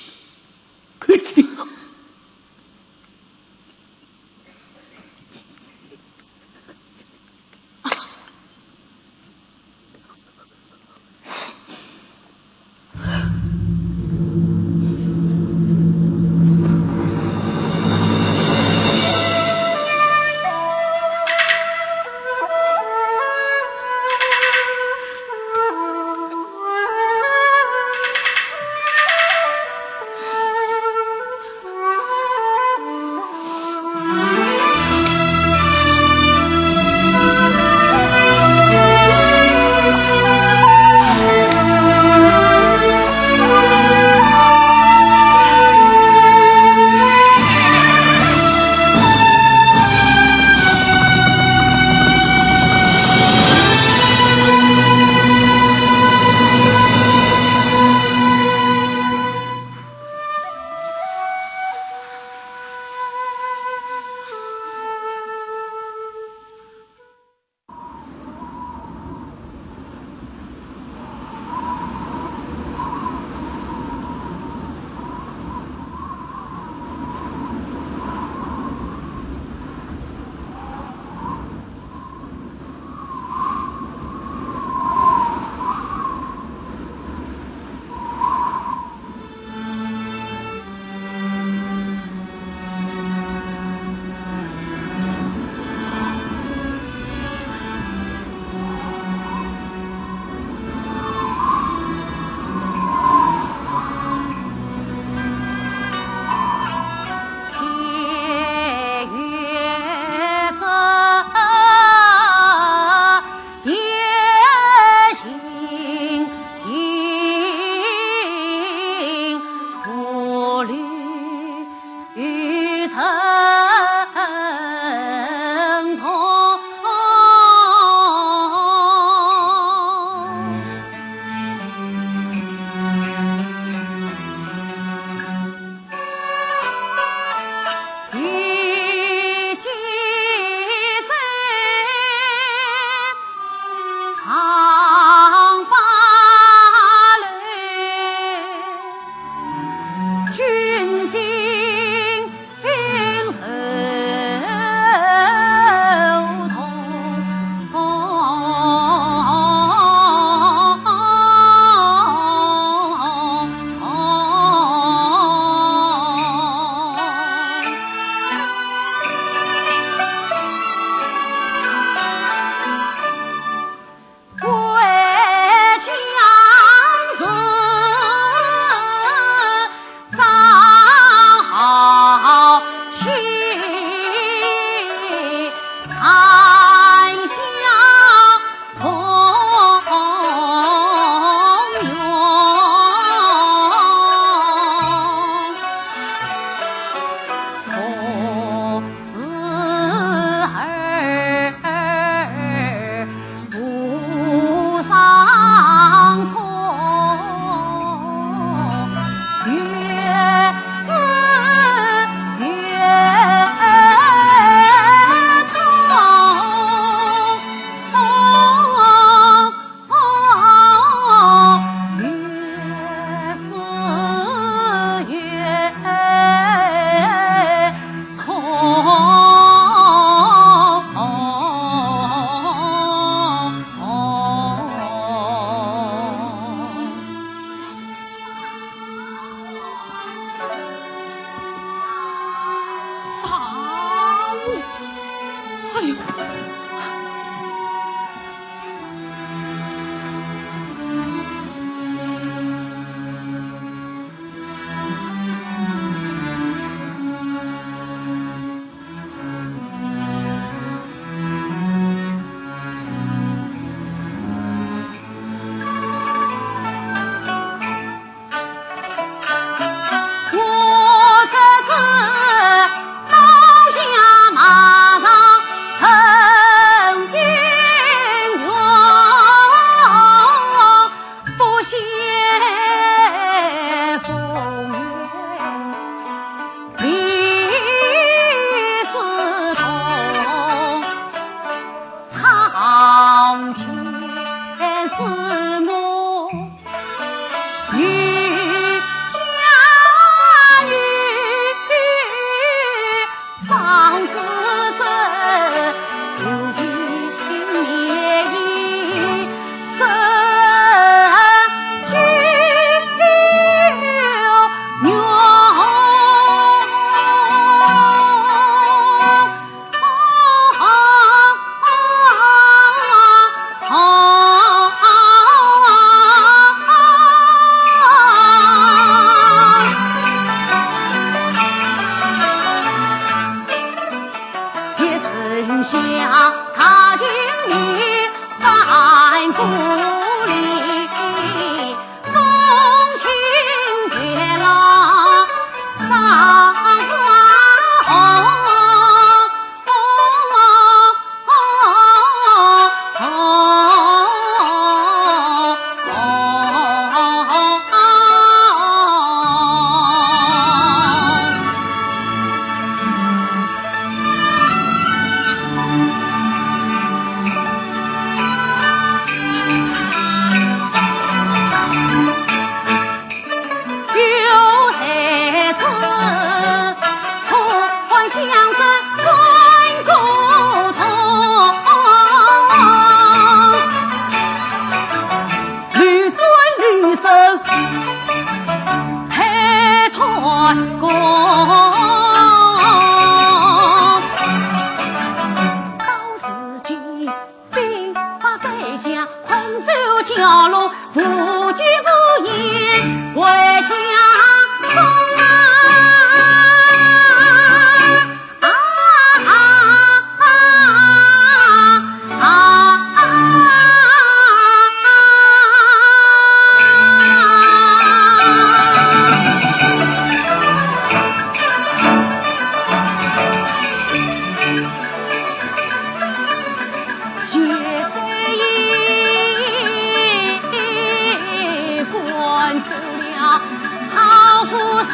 老夫人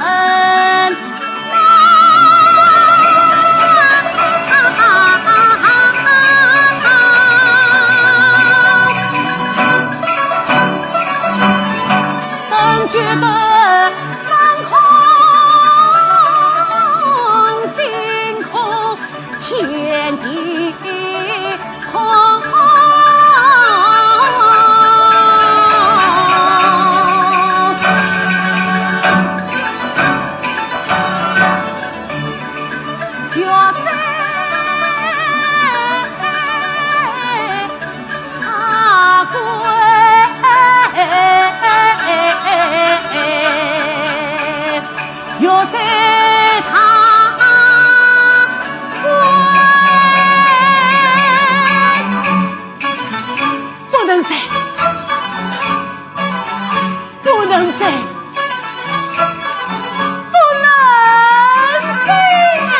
啊，本觉得满空心空，天地 空。不能走，不能走，不能走啊！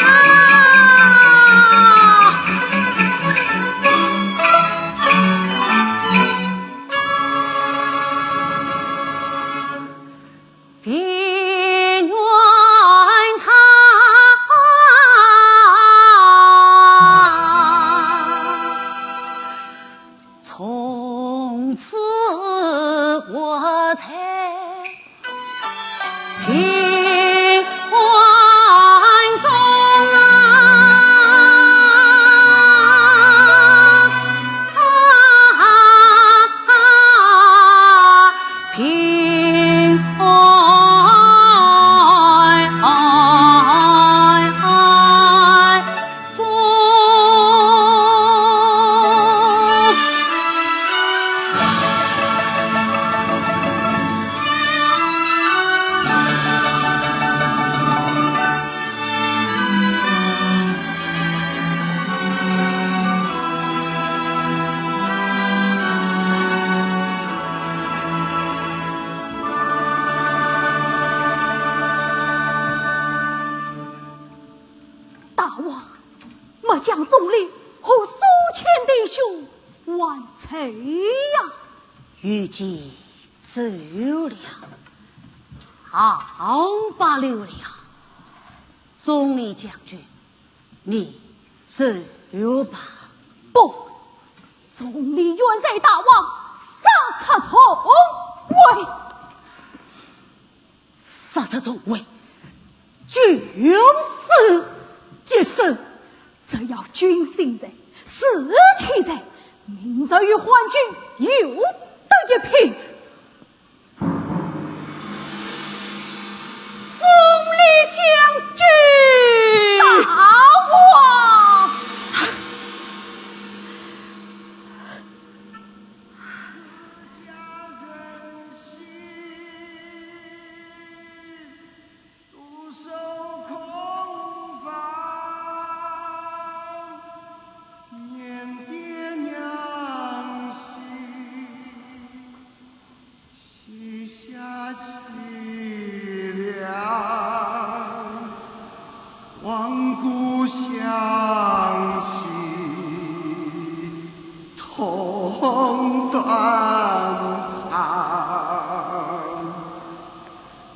大王，末将钟离和苏乾弟兄还在呀。愚计 走了，好罢了。钟离将军，你走吧。不，钟离远在大王，杀出重围。杀出重围，九死一生。只要君心在，士气在，明日与汉军又得一拼。 钟离将军！大王！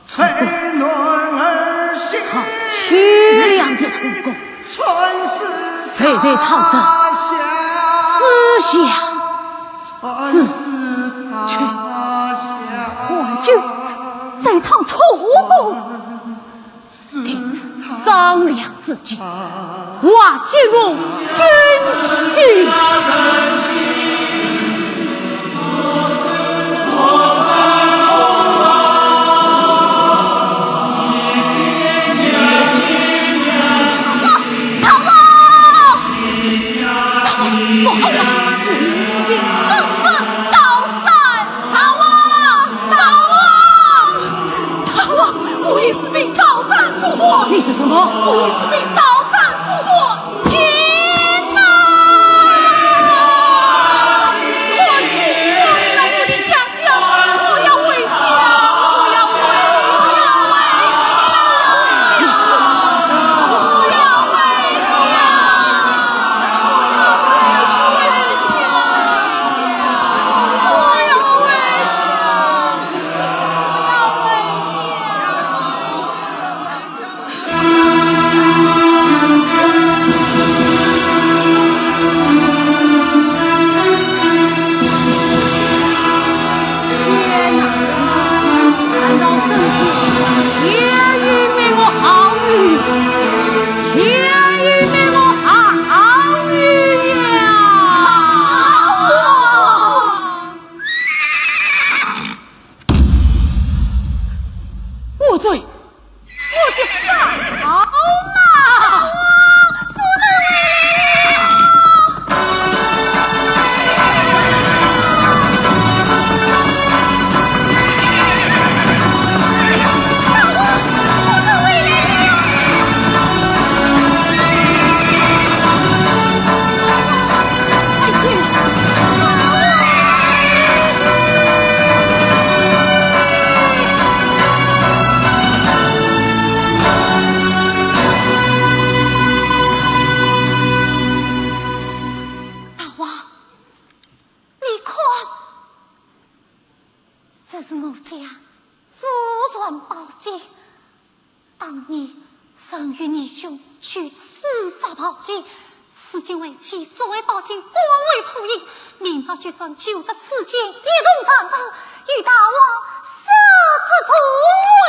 他淒凉的成功，谁在唱着思乡之曲？是汉军在唱楚歌。 定是张良之计，化解我军心。大王！大王！不好了！武林四兵纷纷逃散！ 大王！大王！大王！武林四兵逃散各国！你说什么？武林四兵逃散各国！天哪！天与命我熬鱼，天与命我熬鱼呀！我醉。 我的宝马！夫人回来了！大王，夫人回来了！哎呀！ 大王，你看，这是我家祖传宝剑。 当年曾与义兄取刺杀暴君，如今为妻所为宝剑，官为粗银，明朝决算就着此剑，一同上朝，与大王杀出重围。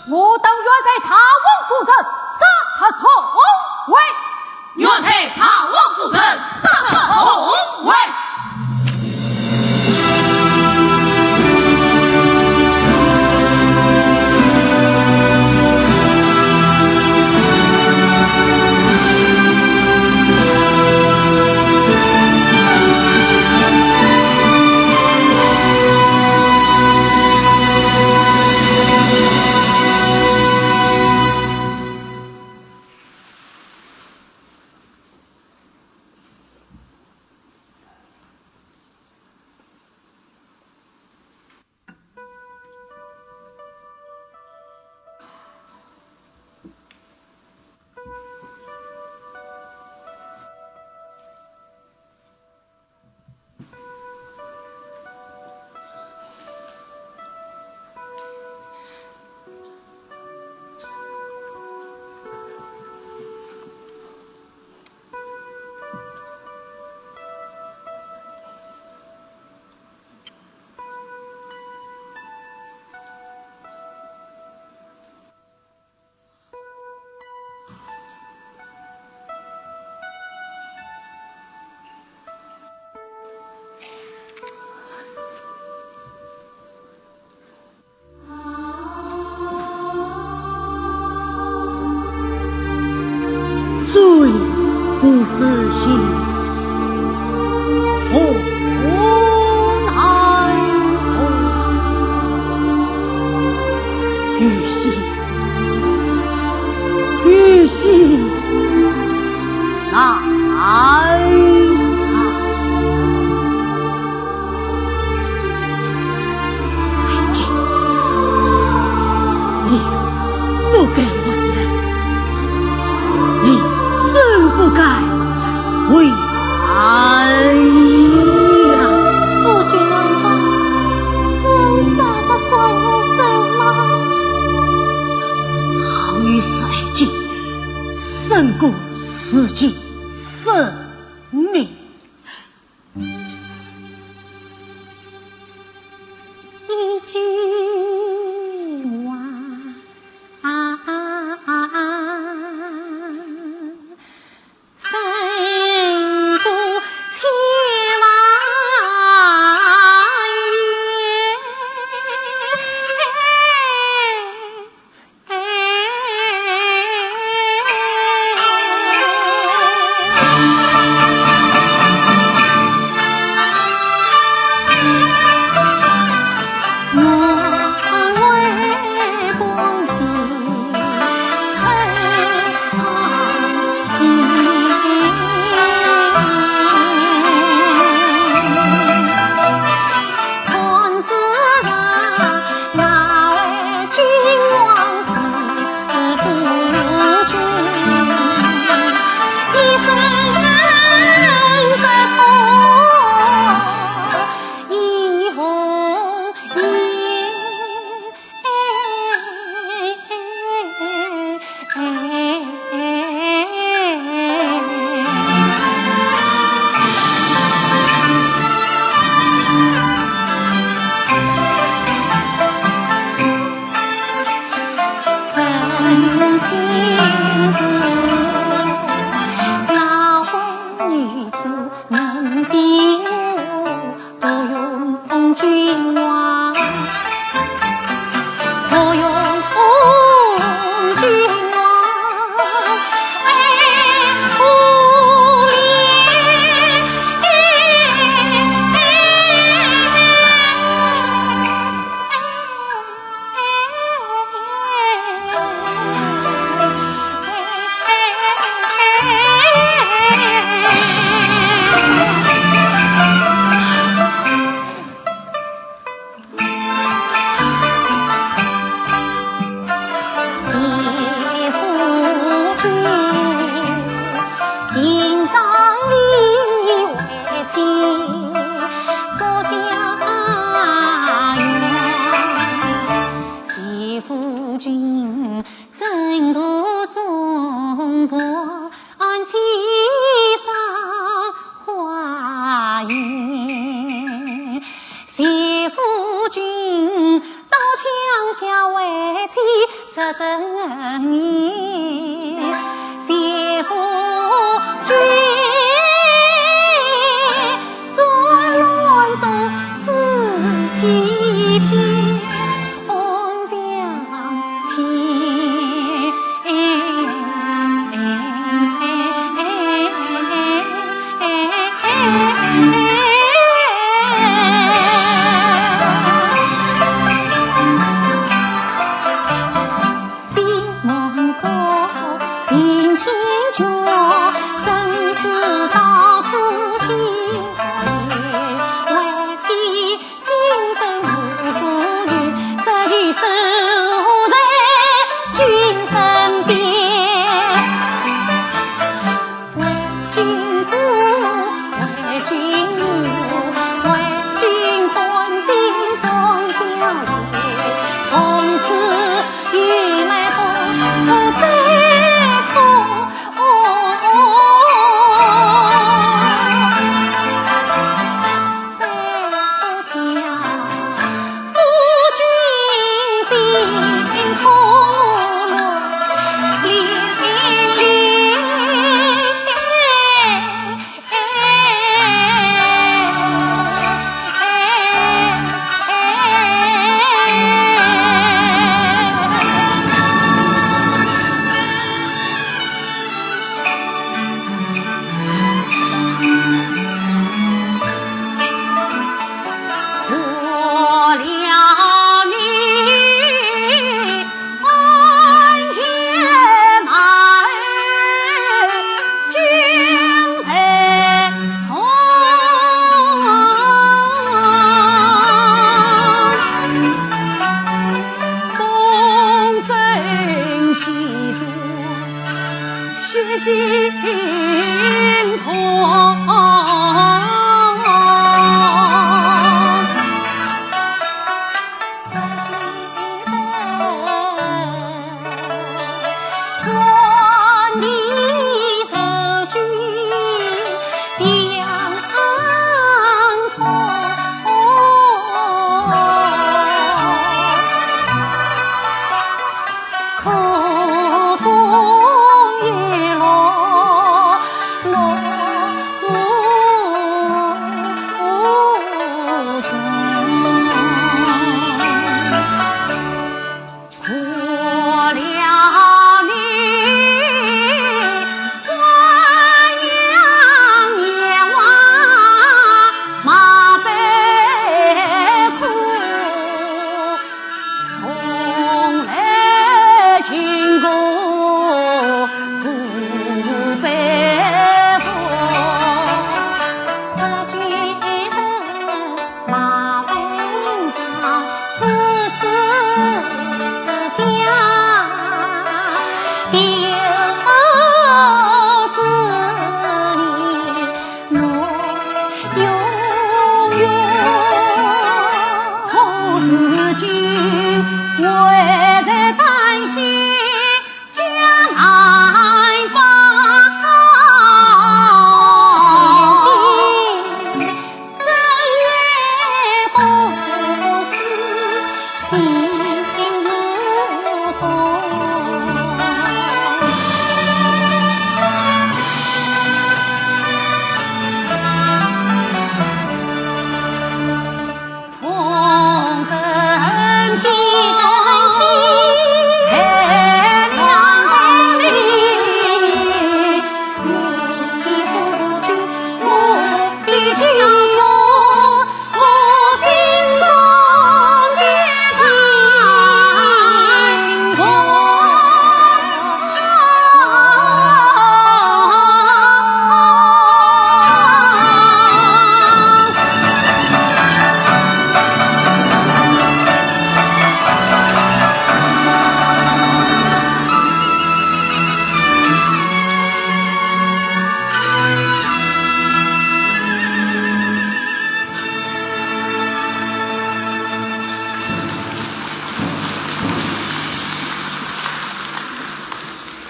我等愿随大王夫人杀出重围。愿随大王夫人杀出重围。醉不自醒，何奈何？玉溪，玉溪，难上。一句话，胜过千万言。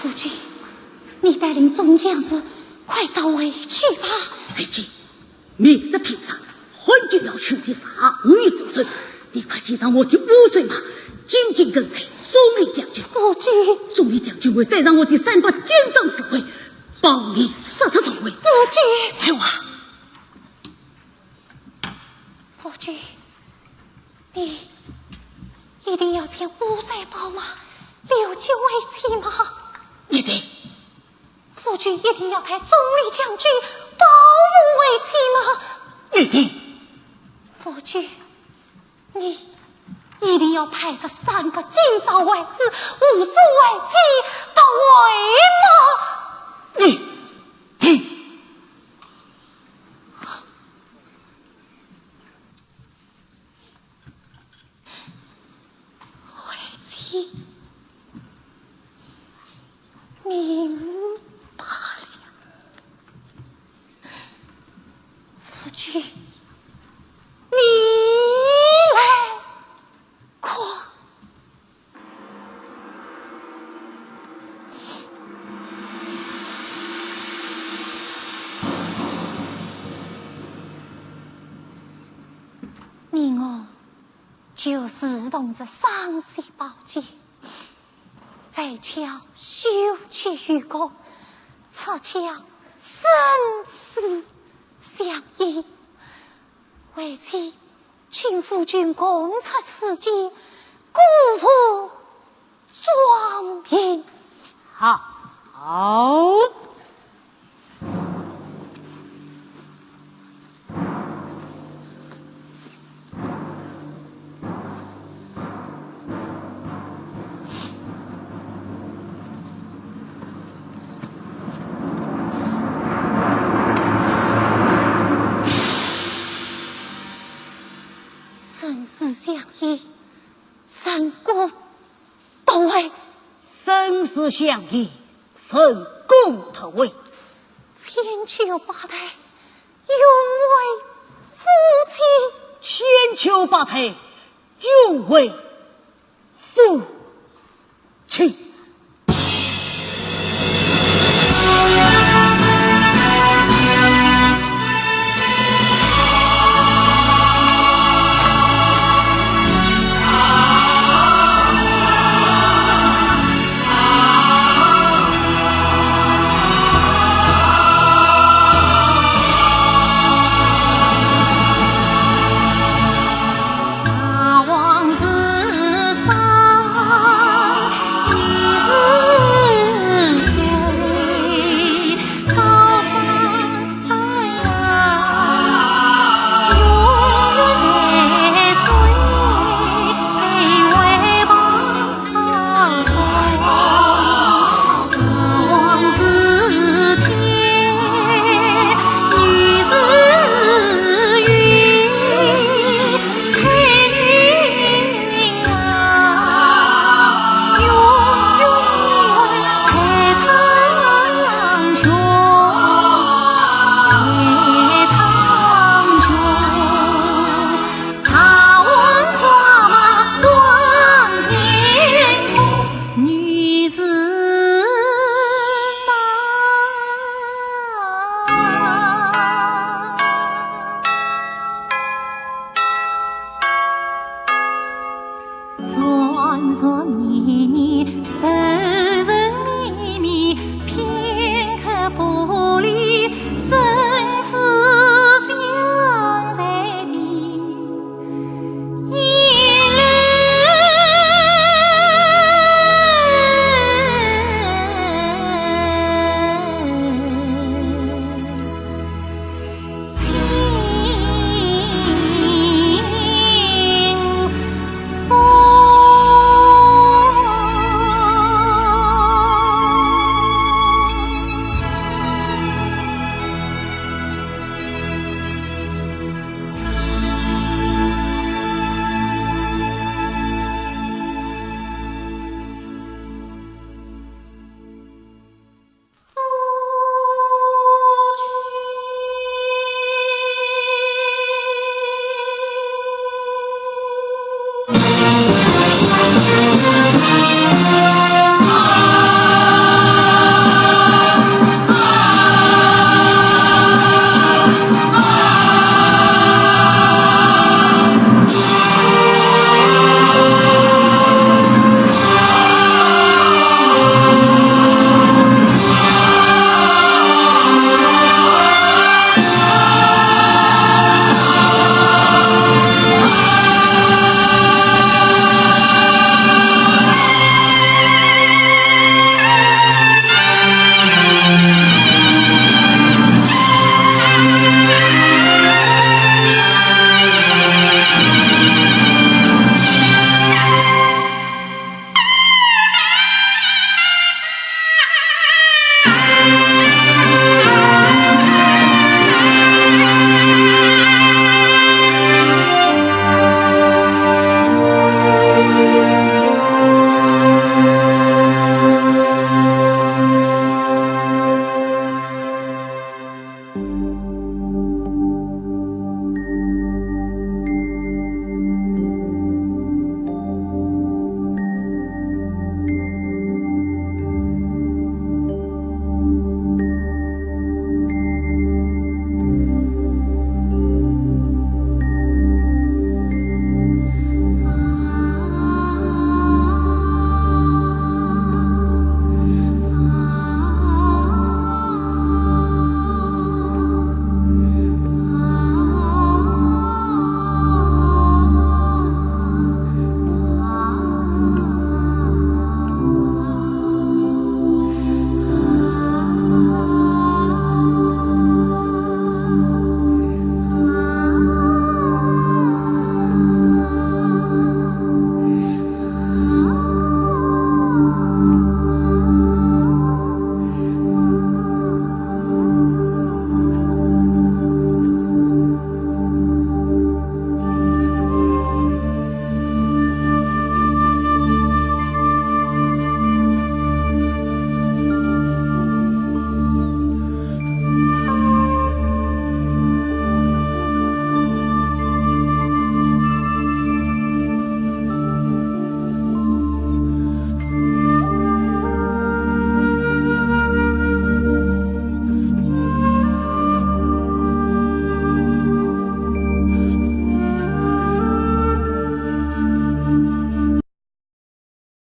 夫君，你带领众将士，快逃回去吧。爱卿，明日平日，汉军要取得上虞之首，你快去让我的部队马紧紧跟随总理将军。夫君，总理将军会带上我的三百精壮侍卫，包围塞河突围。夫君，退啊！ 夫君，你一定要将五百宝马留给为妻吗？一定。夫君一定要派总理将军保护为妻吗？一定。夫君，你一定要派这三个金朝皇子护送为妻到回吗？一定。 为妻，明白了。夫君，你来看。 你我就如同这双双宝剑，在桥修起于国，出鞘生死相依。 为妻，请夫君共出此剑，鼓舞壮英。好。 生死相依，成功突围。生死相依，成功突围。千秋百代，永为夫妻。千秋百代，永为夫妻。